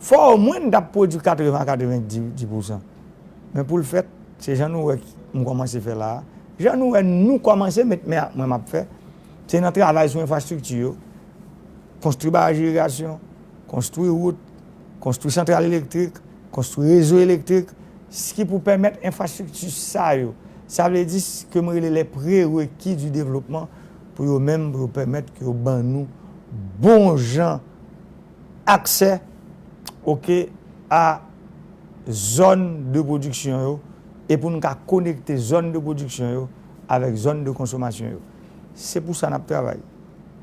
Fò omwen n t ap pwodui katreven a katrevenndis pousan. Men pou l fèt, se jan nou wè m kòmanse fè la a. Jan nou wè nou kòmanse met men ak mwen m ap fè, se nan travay sou enfrastrikti yo, konstwi baraj irigasyon, konstwi wout, konstwi santral elektrik, konstwi rezo elektrik, s- ki pou pèmèt enfrastrikti sa yo. Sa vle di s- ke m rele les prérequis du développement pou yo menm, pou yo pèmèt ke yo ban nou bon jan aksè, oke, a zòn de pwodiksyon yo, e pou n ka konekte zòn de pwodiksyon yo avèk zòn de konsomasyon yo. Se pou sa n ap travay.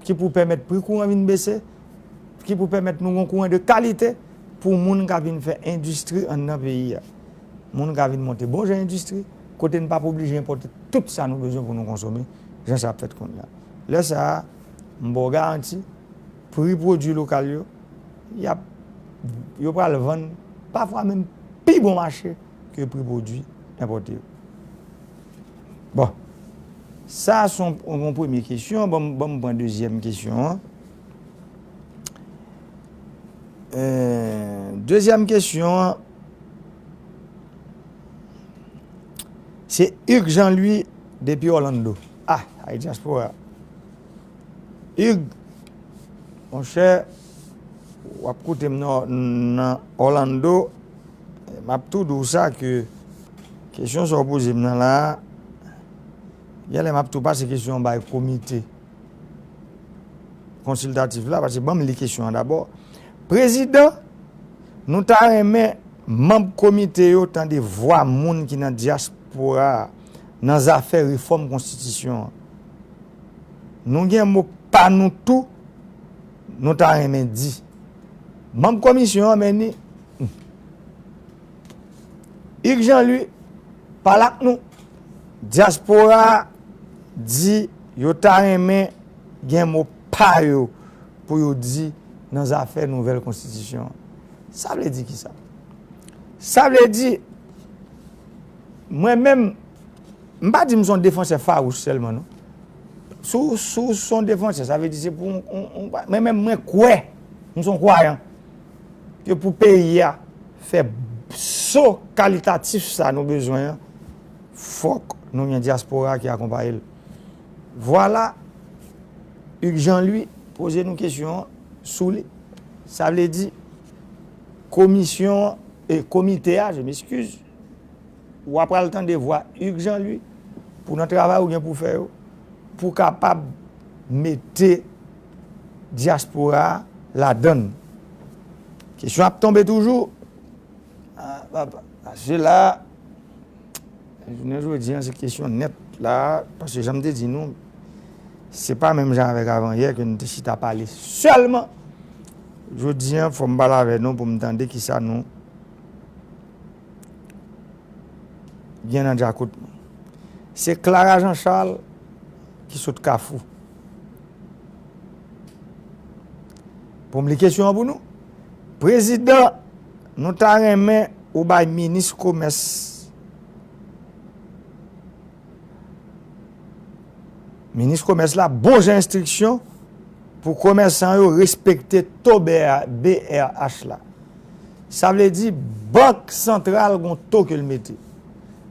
Ki pou pèmèt pri kouran vin bese, ki pou pèmèt nou gen kouran de kalite pou moun ka vin fè endistri anndan peyi a. Moun ka vin monte bon jan endistri, kote n p ap oblije enpòte tout sa nou bezwen pou nou konsome, jan sa ap fèt kounye a. Lè sa a, m ba w garanti, pri pwodui lokal yo, y ap, yo pral vann pafwa menm pi bon mache ke pri pwodui enpòte yo. Bon, sa se yon, yon premye kesyon. Ban m, ban m pran dezyèm kesyon an. Euh, dezyèm kesyon an, se Hugues Jean Louis depi Orlando. Ah, ay dyaspora. Hugues, monchè, w ap koute m nan, nan Orlando, m ap tou di w sa ke kesyon sa w poze m nan la a, genlè m ap tou pase kesyon an bay komite konsiltatif la, paske ban m li kesyon an dabò. Prezidan, nou ta renmen manm komite yo tande vwa moun ki nan dyaspora a nan zafè refòm konstitisyon an. Nou gen mo pa nou tou, nou ta renmen di. Manm komisyon an, men ni, Hugues Jean Louis, pale ak nou. Dyaspora a di yo ta renmen gen mo pa yo pou yo di nan zafè nouvèl konstitisyon an. Sa vle di kisa? Sa vle di, mwen menm, m pa di m se yon defansè fawouch sèlman, non. Si w, si w se yon defansè, sa vle di se pou yon, yon, yon, mwen menm, mwen kwè, m se yon kwayan, ke pou peyi a fè so kalitatif sa nou bezwen an, fòk nou gen dyaspora ki akonpaye l. Vwala, Hugues Jean Louis poze nou kesyon an sou li. Sa vle di, komisyon, e, komite a, je m'excuse, w ap pral tande vwa Hugues Jean Louis pou nan travay ou gen pou fè yo, pou kapab mete dyaspora a ladann. Kesyon ap tonbe toujou. Ah, papa, se la, jounen jodi an, se kesyon nèt la, paske jan m te di nou, se pa menm jan avèk avanyè ke nou te chita pale sèlman. Jodi an, fò m pale avè nou pou m tande kisa nou gen nan djakout nou. Se Clara Jean Charles ki sot Kafou. Pou m li kesyon an pou nou. Prezidan, nou ta renmen ou bay minis komès, minis komès la bon jan enstriksyon pou komèsan yo respekte to B R, B R H la. Sa vle di, Bank Santral gon to ke l mete.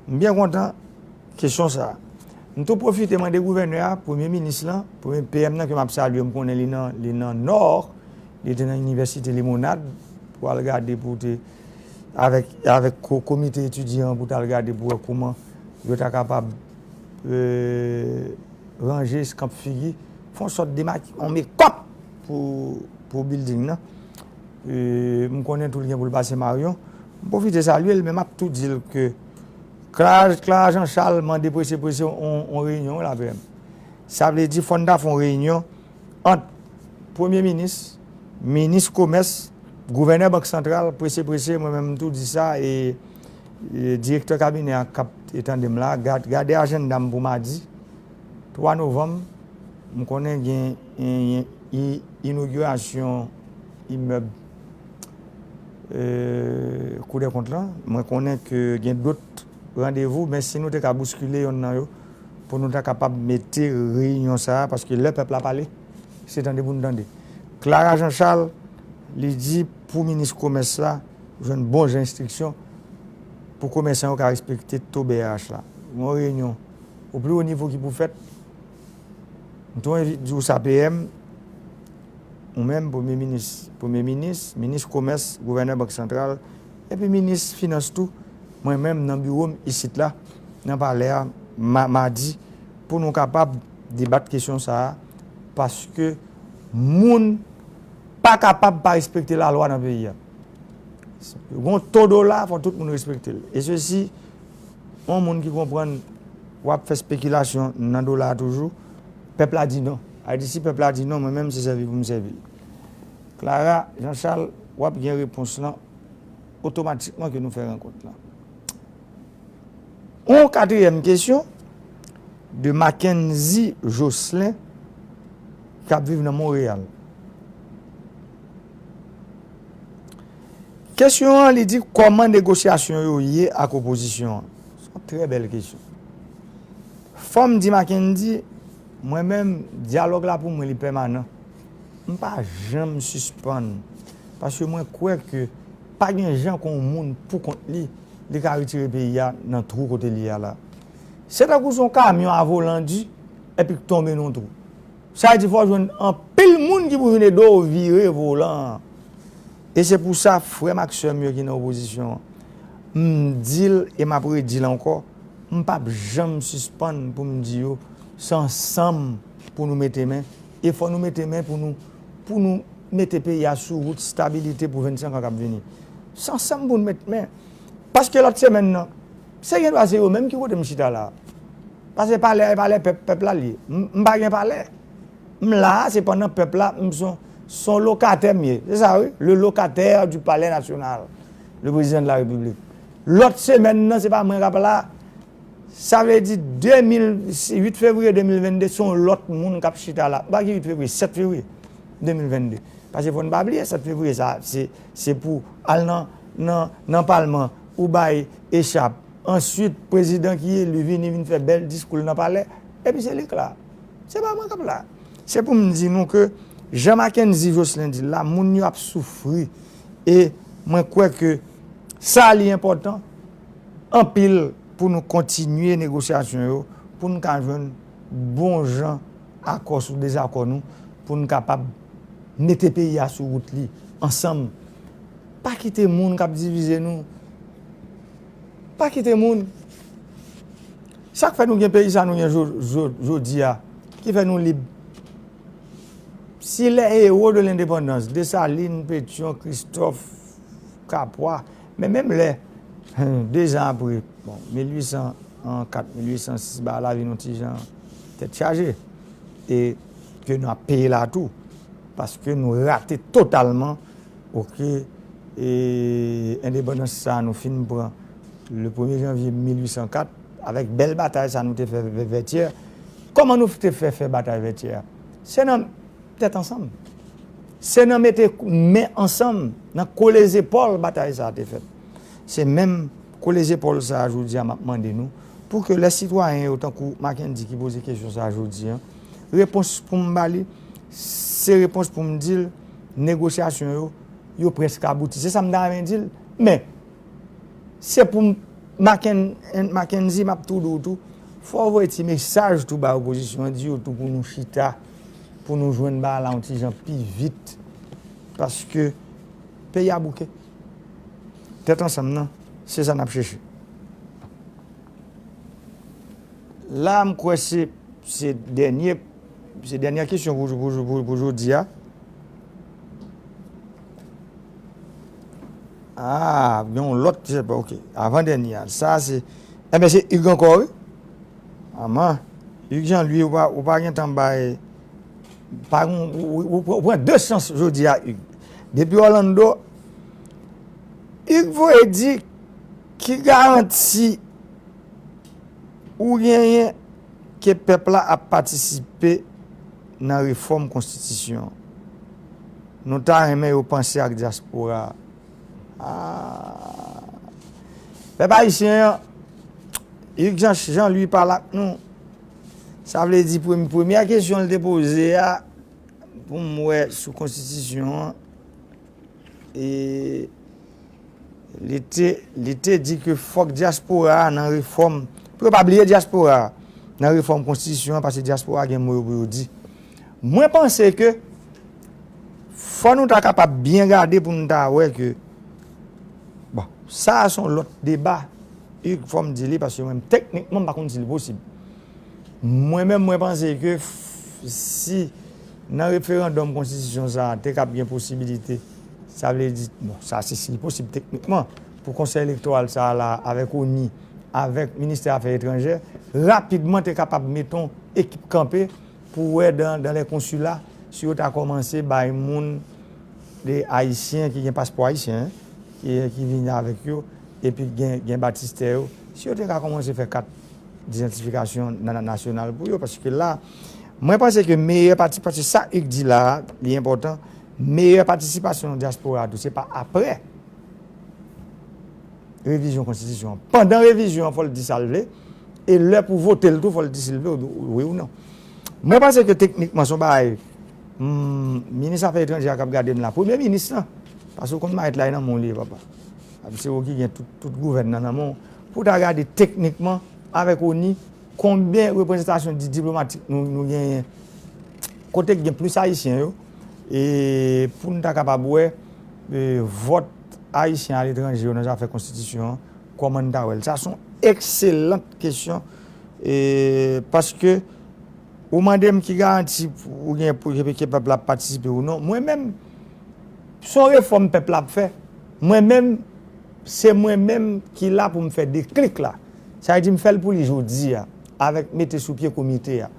M byen kontan kesyon sa a. M tou pwofite mande gouvènè a, premye minis lan, premye P M nan ke m ap salye, m konnen li nan, li nan Nò, li te nan Inivèsite Limonad pou al gade pou te, avèk, avèk ko-, komite etidyan an pou t al gade pou wè kouman yo ta kapab, euh, ranje eskanp figi, fè yon sòt de maki-, yon mekòp pou, pou bilding nan. E, m konnen tou li gen pou l pase Maryon. M pwofite salye l, men m ap tou di l ke Clara, Clara Jean Charles mande prese prese yon, yon reyinyon wi la P M. Sa vle di fò n ta fè yon reyinyon ant premye minis, minis komès, gouvènè Bank Santral, prese prese, mwen menm m tou di sa, e, e direktè kabinè a k ap tande m la, gad-, gade ajanda m pou madi twa novanm, m konnen gen, gen, gen i-, inogirasyon imèb, e, Kou dè Kont lan. Mwen konnen ke gen dòt randevou, men si nou te ka bouskile yonn nan yo, pou nou ta kapab mete reyinyon sa a, paske lè pèp la pale, se tande pou n tande. Clara Jean Charles, li di pou minis komès la jwenn bon jan enstriksyon pou komèsan yo ka respekte to B R H la. Yon reyinyon o pli wo nivo ki pou fèt, m tou anvi di w sa, P M, ou menm, premye minis, premye minis, minis komès, gouvènè bank santral, epi minis finans tou, mwen menm nan biwo m isit la, nan palè a, ma-, madi, pou nou kapab debat kesyon sa a, paske moun pa kapab pa respekte lalwa nan peyi a. Gon to dola, fò tout moun respekte l. E sesi, yon moun ki konprann w ap fè spekilasyon nan dola a toujou, pèp la di non. Ayiti, si pèp la di non, mwen menm se sèvi pou m sèvi l. Clara Jean Charles, w ap gen repons lan otomatikman ke nou fè rankont lan. Yon katriyèm kesyon de Mackenzie Jocelyn k ap viv nan Monreyal. Kesyon an, li di, kòman negosyasyon yo ye ak opozisyon an? Se yon trè bèl kesyon. Fò m di Mackenzie, mwen menm, dyalòg la pou mwen, li pèmanan. M pa janm sispann. Paske mwen kwè ke pa gen jan ke yon moun pou kont li, li ka retire peyi a nan twou kote li ye a la. Se tankou se yon kamyon a volan di, epi k tonbe nan yon twou. Sa vle di fò w jwenn anpil moun ki pou vin ede w vire volan an. E se pou sa, frè m ak sè m yo ki nan opozisyon an, m di l e m ap redi l ankò, m p ap janm sispann pou m di yo, se ansanm pou nou mete men, e fò nou mete men pou nou, pou nou mete peyi a sou wout stabilite pou vennsenk an k ap vini. Se ansanm pou nou mete men. Paske lòt semèn nan, se gendwa se yo menm ki kote m chita la. Paske palè a, e palè pèp, pèp la l ye. M, m pa gen palè. M la a, se pandan pèp la, m se yon, se yon lokatè m ye. Se sa wi, le locataire du Palais National, le président de la République. Lòt semèn nan, se pa mwen k ap la. Sa vle di de mil, uit fevriye de mil vennde, se yon lòt moun k ap chita la. M pa gen uit fevriye, sèt fevriye de mil vennde. Paske fò n pa bliye, sèt fevriye sa, se, se pou al nan, nan, nan palman, ou bay echap. Answit, prezidan ki eli vini, vin fè bèl diskou l nan palè, epi se li k la. Se pa mwen k ap la. Se pou m di nou ke, jan Mackenzie Jocelyn di l la, moun yo ap soufri. E mwen kwè ke sa li enpòtan anpil pou nou kontinye negosyasyon yo, pou n ka jwenn bon jan akò sou dezakò nou, pou n kapab mete peyi a sou wout li ansanm. Pa kite moun k ap divize nou. Pa kite moun. Sa k fè nou gen peyi sa nou gen jo-, jo-, jodi a, ki fè nou lib. Si les héros de l'indépendance, Desalin, Petyon, Kristòf, Kapwa, men menm lè, de zan apre, bon, mil uit san kat, mil uit san sis, bagay la vin yon ti jan tèt chaje. E ke nou ap peye la tou, paske nou rate totalman, oke, e endepandans sa a nou fin pran le premye janvye mil uit san kat, avèk bèl batay sa a nou te fè vè-, Vètyè. Kòman nou te fè fè batay Vètyè a? Se nan tèt ansanm. Se nan mete men ansanm, nan kole zepòl batay sa a te fèt. Se menm kole zepòl sa a jodi a m ap mande nou, pou ke lè sitwayen yo, tankou Mackendy ki poze kesyon sa a jodi a, repons pou m ba li, se repons pou m di l, negosyasyon yo, yo prèske abouti. Se sa m ta renmen di l. Men, se pou m, Macken-, Mackendy, m ap tou di w tou, fò w voye ti mesaj tou ba opozisyon an, di yo tou pou nou chita, pou nou jwenn bagay la yon ti jan pi vit. Paske peyi a bouke. Tèt ansanm nan, se sa n ap chèche. La, m kwè se, se dènye, se dènye kesyon pou, pou, pou, pou jodi a. Ah, gen yon lòt, se pa, oke. Avan dènye a. Sa, se, enben, se Hugues ankò, wi. Aman, Hugues Jean Louis, ou pa, ou pa gen tan bay, pa gen, ou, ou, ou, ou pran de chans jodi a, Hugues. Depi Orlando, Hugues voye di ki garanti ou genyen ke pèp la ap patisipe nan refòm konstitisyon an. Nou ta renmen yo panse ak dyaspora a. Ah. Pèp ayisyen an, Hugues Jean, Jean Louis pale ak nou. Sa vle di premye, premyè kesyon l te poze a, pou m wè sou konstitisyon an, e li te, li te di ke fòk dyaspora a nan refòm, pou yo pa bliye dyaspora a nan refòm konstitisyon an, paske dyaspora a gen mo yo pou yo di. Mwen panse ke fò nou ta kapab byen gade pou nou ta wè ke, bon, sa a se yon lòt deba, e fò m di li, paske mwen, teknikman, m pa konn si li posib. Mwen menm, mwen panse ke f-, si nan referandòm konstitisyon sa a te kab gen posibilite, sa vle di, bon, sa se si li posib teknikman, pou konsèy elektoral sa a la, avèk ONI, avèk ministè afè etranjè, rapidman te kapab mete yon ekip kanpe pou wè dans, dans les consulats, si yo ta kòmanse bay moun de ayisyen ki gen paspò ayisyen, ki, ki vini avèk yo, epi gen, gen batistè yo, si yo te ka kòmanse fè kat idantifikasyon na-, na-, nasyonal pou yo, paske la, mwen panse ke meyè pati, paske sa Hugues di la a, li enpòtan, meyè patisipasyon dyaspora a tou, se pa aprè revizyon konstitisyon an. Pandan revizyon an, fò l di sa l vle, e lè pou vote l tou, fò l di si l vle wi ou non. Mwen panse ke teknikman, se yon bagay, hmm, minis afè etranjè a k ap gade m la, premye minis lan, paske w konn mayèt la, e nan men w li ye, papa. Se ou ki gen tout, tout gouvèn nan nan men w, pou ta gade teknikman, avèk ONI, konbyen reprezantasyon di-, diplomatik nou, nou genyen, kote k gen plis ayisyen yo, e pou n ta kapab wè, e, vòt ayisyen aletranje yo nan zafè konstitisyon an, kòman n ta wè l? Sa se yon ekselant kesyon, e, paske ou mande m ki garanti ou gen pou ke pèp la ap patisipe ou non. Mwen menm, se yon refòm pèp la ap fè. Mwen menm, se mwen menm ki la pou m fè deklik la. Sa vle di m fè l pou li jodi a, avèk mete sou pye komite a.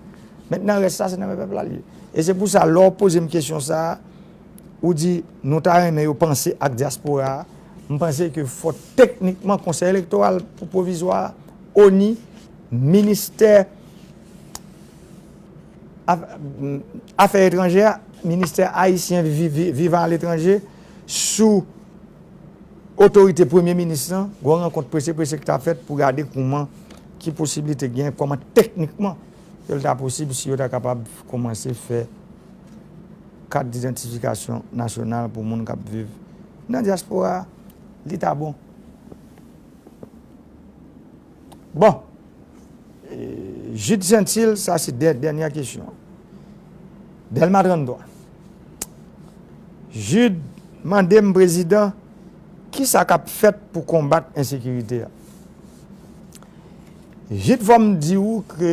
Mentnan, rès la, se nan men pèp la l ye. E se pou sa, lè w poze m kesyon sa a, ou di nou ta renmen yo panse ak dyaspora a, m panse ke fò teknikman Konsèy Elektoral pou Pwovizwa a, ONI, ministè af-, afè etranjè a, ministè ayisyen vi-, vi-, vivan aletranje, sou otorite premye minis lan, gen yon rankont prese prese ki ta fèt pou gade kòman, ki posiblite gen, kòman teknikman ke l ta posib si yo ta kapab kòmanse fè kat idantifikasyon nasyonal pou moun k ap viv nan dyaspora a, li ta bon. Bon, e, Jude Saintil, sa se dè-, dènyè kesyon. Dèlma tranntwa. Jude mande m, prezidan, kisa k ap fèt pou konbat ensekirite a? Jude, fò m di w ke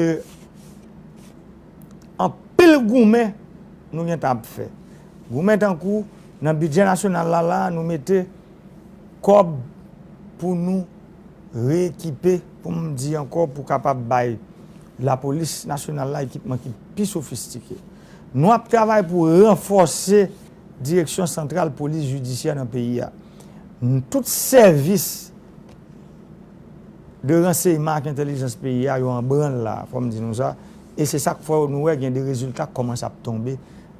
anpil goumen nou gentan ap fè. Goumen tankou nan bidjè nasyonal la, la, nou mete kòb pou nou reekipe, pou m di ankò, pou kapab bay lapolis nasyonal la ekipman ki pi sofistike. Nou ap travay pou ranfòse Direksyon Santral Polis Jidisyè nan peyi a. N-, tout sèvis de ransèyman ak entèlijans peyi a, yo an branl la, fò m di nou sa. E se sa k fè nou wè gen de rezilta k kòmanse ap tonbe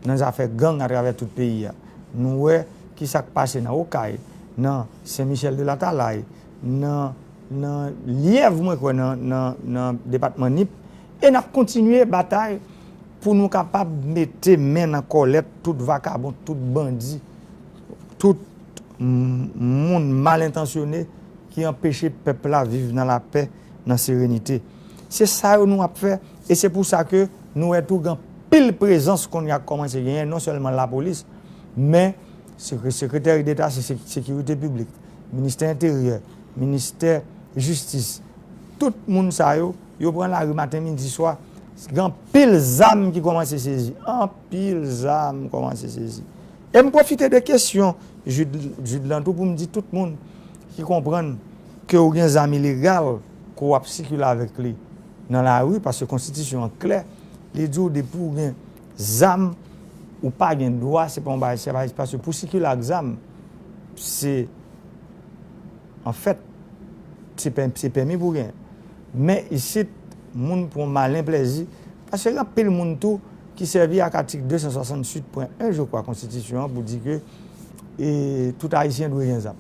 nan zafè gang atravè tout peyi a. Nou wè ki sa k pase nan Okay, nan Sen Michèl de Latalay, nan, nan Lyèv, mwen kwè, nan, nan, nan depatman Nip. E n ap kontinye batay pou nou kapab mete men nan kòlèt tout vakabon, tout bandi, tout m-, moun mal entansyone ki anpeche pèp la viv nan lapè, nan serenite. Se sa yo nou ap fè, e se pou sa ke nou wè tou gen anpil prezans kounye a k kòmanse genyen, non sèlman lapolis, men sekre-, sekreteri deta, se, se, sekirite piblik, ministè enteryè, ministè jistis, tout moun sa yo, yo pran lari maten, midi, swa. Gen anpil zam ki kòmanse sezi. Anpil zam kòmanse sezi. E m pwofite de kesyon Jude, Jude lan tou pou m di tout moun ki konprann ke w gen zam ilegal, ke w ap sikile avèk li nan lari, paske konstitisyon an klè, li di w depi w gen zam, ou pa gen dwa, se pa yon bagay, se pa, paske pou sikile ak zam, se Anfèt, se pè-, se pèmi pou w genyen. Men isit, moun pran malen plèzi, paske gen anpil moun tou ki sèvi ak atik de san swasanntuit pwen en, je crois, konstitisyon an pou di ke e, tout Ayisyen dwe gen zam.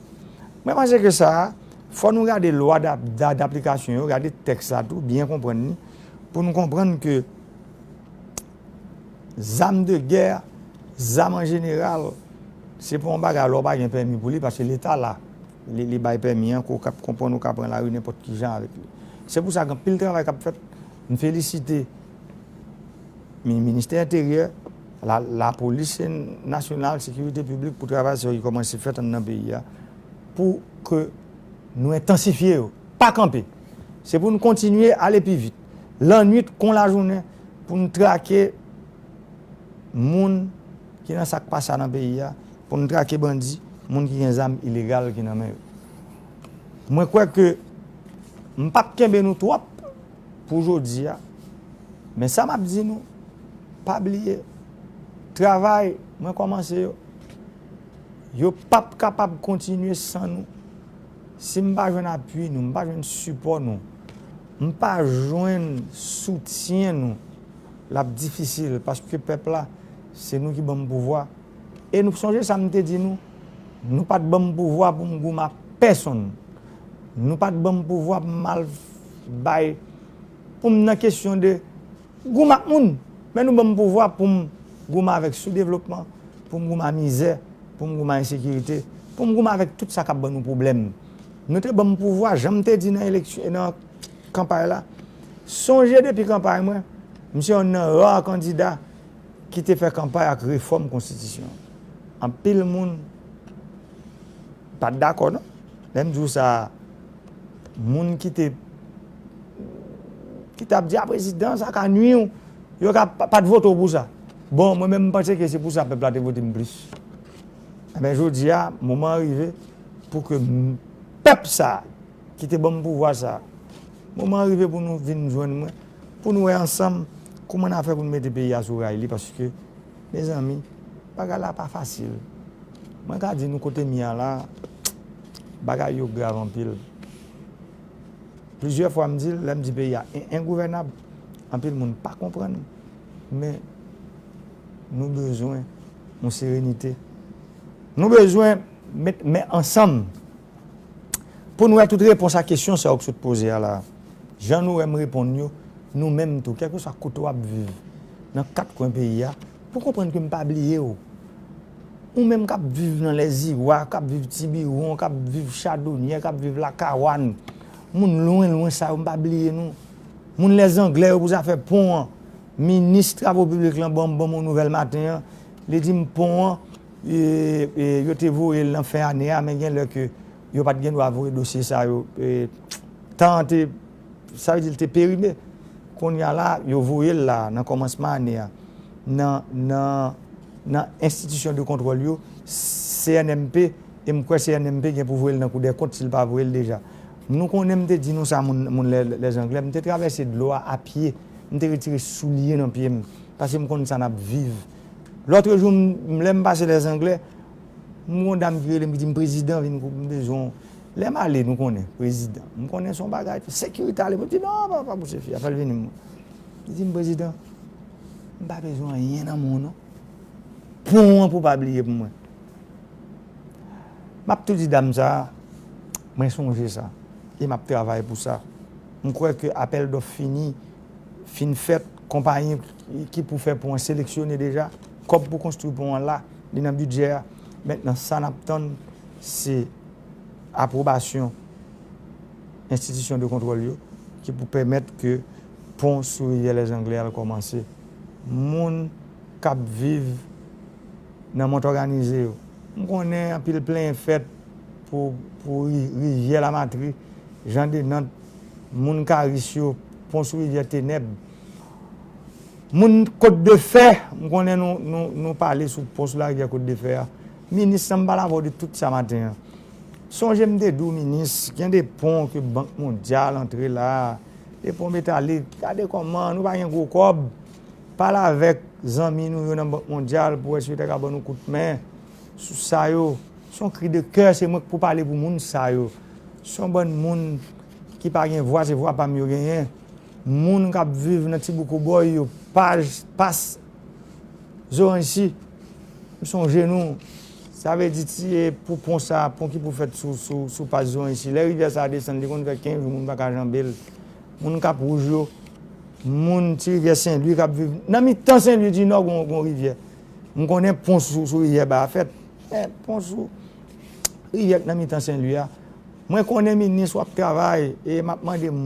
Mwen panse ke sa a, fò nou gade lwa dap- da- daplikasyon yo, gade tèks la tou, byen konprann li, pou nou konprann ke zam de gè, zam an jeneral, se pa yon bagay lè w pa gen pèmi pou li, paske Leta la, li, li bay pèmi an, ke w ka konprann ou ka pran lari nenpòt ki jan avèk li. Se pou sa gen anpil travay k ap fèt. M felisite mi- ministè enteryè, la, lapolis nasyonal, sekirite piblik pou travay sa yo ki kòmanse fèt anndan peyi a, pou ke nou entansifye yo, pa kanpe. Se pou nou kontinye ale pi vit. Lannwit kon lajounen, pou nou trake moun ki nan sa k pa sa nan peyi a, pou nou trake bandi, moun ki gen zam ilegal ki nan men yo. Mwen kwè ke m p ap kenbe nou twòp pou jodi a, men sa m ap di nou, pa bliye, travay mwen kòmanse yo, yo p ap kapab kontinye san nou. Si m pa jwenn apui nou, m pa jwenn sipò nou, m pa jwenn soutyen nou, l ap difisil, paske pèp la, se nou ki ban m pouvwa. E nou sonje sa m te di nou, nou pa t ban m pouvwa pou m goumen ak pèsonn. Nou pa t ban m pouvwa pou m al bay, pou m nan kesyon de goumen ak moun. Men nou ban m pouvwa pou m goumen avèk soudevlopman, pou m goumen ak mizè, pou m goumen ak ensekirite, pou m goumen avèk tout sa k ap ban nou pwoblèm. Nou te ban m pouvwa, jan m te di nan eleksyon, nan kanpay la. Sonje depi kanpay mwen, m se yonn nan ra kandida ki te fè kanpay ak refòm konstitisyon an. Anpil moun pa t dakò, non. Lè m di w sa, moun ki te, ki t ap di, "A, prezidan, sa ka nwi w," yo ka pa, pa t vote w pou sa. Bon, mwen menm, m panse ke se pou sa pèp la te vote m plis. Enben, jodi a, moman an rive pou ke m- pèp sa a, ki te ban m pouvwa sa a, moman an rive pou nou vin jwenn mwen, pou nou wè ansanm kouman n a fè pou nou mete peyi a sou ray li, paske, mezanmi, bagay la pa fasil. Mwen ka di nou kote m ye a la, bagay yo grav anpil. Plizyè fwa m di l, lè m di peyi a en- engouvènab, anpil moun pa konprann, men nou bezwen yon serenite. Nou bezwen met men ansanm. Pou nou wè tout repons a kesyon sa yo k sot poze a la, jan nou wè m reponn yo, nou menm tou, kèlkeswa kote w ap viv, nan kat kwen peyi a, pou konprann ke m pa bliye w. Ou menm k ap viv nan Lèziwa, k ap viv Tibiwon, k ap viv Chadonyè, k ap viv Lakawann, moun lwen, lwen sa yo, m pa bliye nou. Moun Lèzanglè yo pou zafè pon an, minis travo piblik lan ban m, ban m yon nouvèl maten an, li di m pon an, e, e, yo te voye l nan fen ane a, men gen lè ke yo pa t gen dwa voye dosye sa yo. E, tan an te, sa vle di l te perime. Kounye a la, yo voye l la, nan kòmansman ane a, nan, nan, nan enstitisyon de kontwòl yo, C N M P, e m kwè C N M P gen pou voye l nan Kou dè Kont si l pa voye l deja. Nou konnen m te di nou sa, moun, moun Lè, Lèzanglè, m te travèse dlo a apye, m te retire soulye nan pye m, paske m konn sa n ap viv. Lòtrejou, m- lè m pase Lèzanglè, m gon dam ki rele m, ki di m, "Prezidan, vin kou m bezwen w." Lè m ale, nou konnen, prezidan. M konnen se yon bagay, sekirite ale, mwen di, "Non, pa, pa pouse fi a, fè l vini mwen." Li di m, "Prezidan, m pa bezwen anyen nan men w, non. Pon an pou w pa bliye pou mwen." M ap tou di dam sa a, mwen sonje sa, e m ap travay pou sa. M kwè ke apèl dòf fini, fin fèt, konpayi ki pou fè pon an seleksyone deja, kòb pou konstwi pon an la, li nan bidjè a. Mentnan, sa n ap tann, se apwobasyon enstitisyon de kontwòl yo, ki pou pèmèt ke pon sou rivyè Lèzanglè al kòmanse. Moun k ap viv nan Mont Òganize yo, m konnen anpil plenyen fèt pou, pou ri- rivyè Lamatri, Jan de Nant, moun Karis yo, pon sou rivyè Tenèb. Moun Kot de Fè, m konnen nou, nou, nou pale sou pon sou larivyè Kot de Fè a. Minis lan, m pale avè w de tout sa maten an. Sonje m te di w, minis, gen de pon ke Bank Mondyal antre la, de pon metalik, gade kòman nou pa gen gwo kòb. Pale avèk zanmi nou yo nan Bank Mondyal pou wè si yo ta ka ban nou kout men sou sa yo. Se yon kri de kè, se mwen k pou pale pou moun sa yo. Se yon bann moun ki pa gen vwa, se vwa pa m yo genyen. Moun k ap viv nan ti bouk Wobòy yo, pa, pa, Zoranjsi, m sonje nou. Sa vle di ti e pou pon sa, pon ki pou fèt sou, sou, sou pas Zoranjsi. Lè rivyè sa desann, li konn fè kenz jou, moun pa ka janbe l. Moun Kap Wouj yo, moun ti rivyè Sen Lwi k ap viv nan mitan Sen Lwi di Nò, gon, gon rivyè. M konnen pon sou, sou rivyè ba a fèt. Men pon sou rivyè k nan mitan Sen Lwi a, mwen konnen minis w ap travay, e m ap mande m,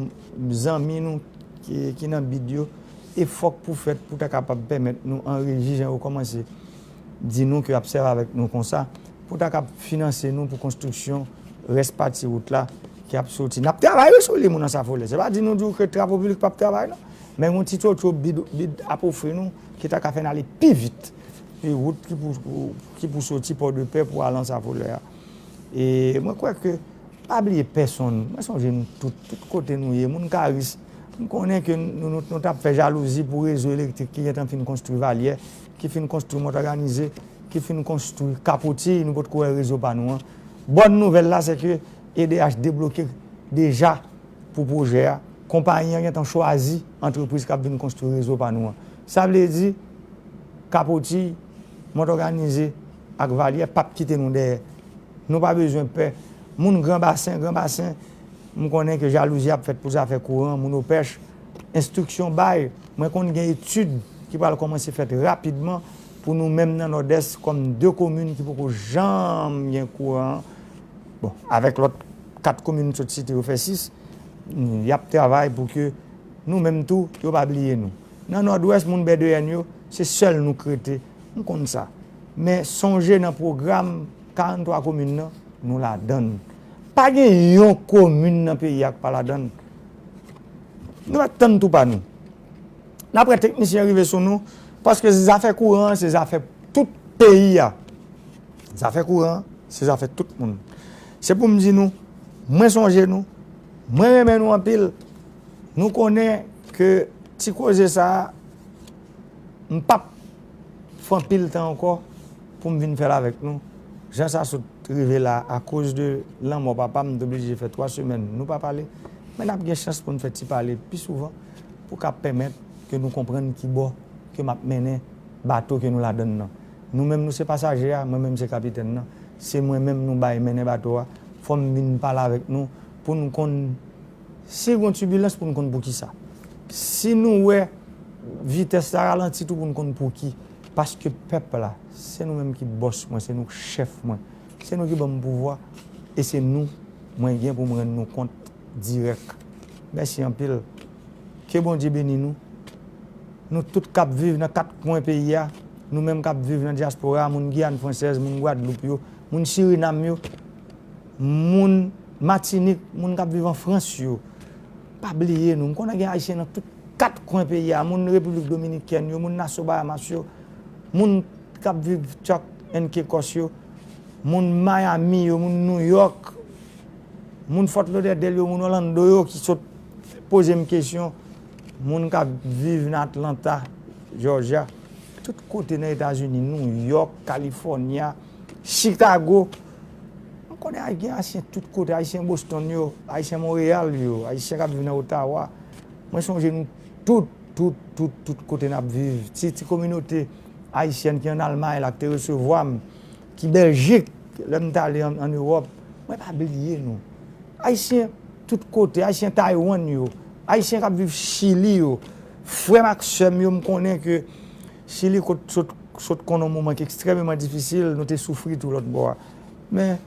zanmi nou ki, ki nan bid yo, efò k pou fèt pou ta kapab pèmèt nou an reji jan yo kòmanse di nou ke y ap sèvi avèk nou konsa, pou ta kab finanse nou pou konstriksyon rès pati wout la ki ap soti. N ap travay wi sou li, moun Ansafolè. Se pa di nou di w ke Travo Piblik p ap travay, non. Men yon ti tchotcho bid, bid ap ofri nou ki ta ka fè n ale pi vit. E wout ki pou, ki pou soti Pòdepè pou al Ansafolè a. E mwen kwè ke pa bliye pèsonn. Mwen sonje nou tout, tout kote nou ye. Moun Karis, m konnen ke nou, nou, nou t ap fè jalouzi pou rezo elektrik ki gentan fin konstwi Valyè, ki fin konstwi Mòtòganize, ki fin konstwi Kapotiy, nou potko wè rezo pa nou an. Bòn nouvèl la, se ke E D H debloke deja pou pwojè a. Konpayi an gentan chwazi antrepriz k ap vin konstwi rezo pa nou an. Sa vle di, Kapotiy, Mòtòganize ak Valyè p ap kite nou dèyè. Nou pa bezwen pè. Moun Gran Basen, Gran Basen, m konnen ke jalouzi ap fèt pou zafè kouran, moun Opèch. Enstriksyon bay, mwen konn gen etid ki pral kòmanse fèt rapidman pou nou menm nan Nòdès kòm de komin ki poko janm gen kouran. Bon, avèk lòt kat komin m sot site yo fè sis, y ap travay pou ke nou menm tou, yo pa bliye nou. Nan Nòdwès, moun B D N yo, se sèl nou k rete. M konn sa. Men sonje nan pwogram karanntwa komin nan, nou ladann. Pa gen yon komin nan peyi a k pa ladann. Nou mèt tann tou pa nou. N ap wè teknisyen rive sou nou, paske zafè kouran an, se zafè tout peyi a. Zafè kouran an, se zafè tout moun. Se pou m di nou, mwen sonje nou, mwen renmen nou anpil. Nou konnen ke ti koze sa a, m p ap fè anpil tan ankò pou m vin fè l avèk nou. Jan sa sot rive la, akoz de lanmò papa m, m t oblije fè twa semèn nou pa pale. Men n ap gen chans pou n fè ti pale pi souvan pou ka pèmèt ke nou konprann ki bò ke m ap mennen bato ke nou ladann nan. Nou menm nou se pasaje a, mwen menm se kapitèn nan. Se mwen menm nou bay mennen bato a. Fò m vin pale avèk nou pou n konn si gon tibilans pou n konn poukisa. Si nou wè vitès la ralanti tou pou n konn pouki. Paske pèp la, se nou menm ki bòs mwen, se nou k chèf mwen. Se nou ki ban m pouvwa e se nou mwen gen pou m rann nou kont dirèk. Mèsi anpil. Ke Bondye beni nou. Nou tout k ap viv nan kat kwen peyi a, nou menm k ap viv nan dyaspora a, moun Giyàn Fransèz, moun Gwadloup yo, moun Sirinam yo, moun Matinik, moun k ap viv an Frans yo, pa bliye nou. M konnen gen Ayisyen nan tout kat kwen peyi a, moun Repiblik Dominikèn yo, moun Nassau Bahamas yo, moun k ap viv Turks and Caicos yo, moun Miami yo, moun New York, moun Fort Lauderdale yo, moun Orlando yo ki sot poze m kesyon, moun k ap viv nan Atlanta, Georgia, tout kote nan Etazini, New York, California, Chicago. M konnen gen Ayisyen tout kote, Ayisyen Boston yo, Ayisyen Montréal yo, Ayisyen k ap viv nan Ottawa. Mwen sonje nou tout, tout, tout, tout kote n ap viv. Ti, ti kominote ayisyèn ki ann Almay la, ki te resevwa m, ki Bèljik, lè m t ale ann, ann Ewòp. Mwen pa bliye nou. Ayisyen tout kote, Ayisyen Taiwan yo, Ayisyen k ap viv Chili yo, frè m ak sè m yo, m konnen ke Chili, kot sot, sot konn yon moman ki ekstrèmeman difisil, nou te soufri tou lòt bò a. Men,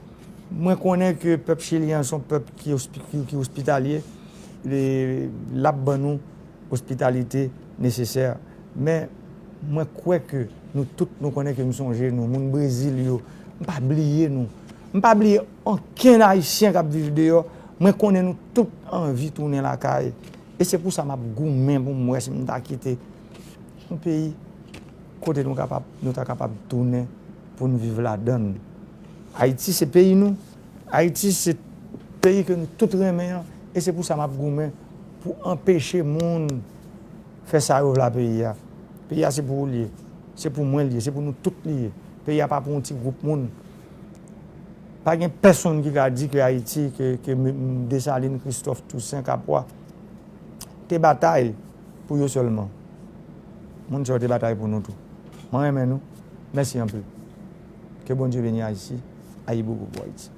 mwen konnen ke pèp chilyen an se yon pèp ki ospi-, ki, ki ospitalye, li, l ap ban nou ospitalite nesesè. Men, mwen kwè ke nou tout, nou konnen ke m sonje nou, moun Brezil yo, m pa bliye nou. M pa bliye ankenn Ayisyen k ap viv deyò. Mwen konnen nou tout anvi tounen lakay. E se pou sa m ap goumen pou m wè si m ta kite yon peyi kote nou kapab, nou ta kapab tounen pou n viv ladan l. Ayiti se peyi nou. Ayiti se peyi ke nou tout renmen an. E se pou sa m ap goumen pou anpeche moun fè sa yo vle a peyi a. Peyi a se pou ou l ye. Se pou mwen l ye. Se pou nou tout li ye. Peyi a pa pou yon ti gwoup moun. Pa gen pèsonn ki ka di ke Ayiti, ke, ke M-, M-, Desalin, Kristòf, Tousen, Kapwa te batay pou yo sèlman. Moun sa yo te batay pou nou tou. Mwen renmen nou. Mèsi anpil. Ke Bondye beni Ayiti. Ayibobo pou Ayiti.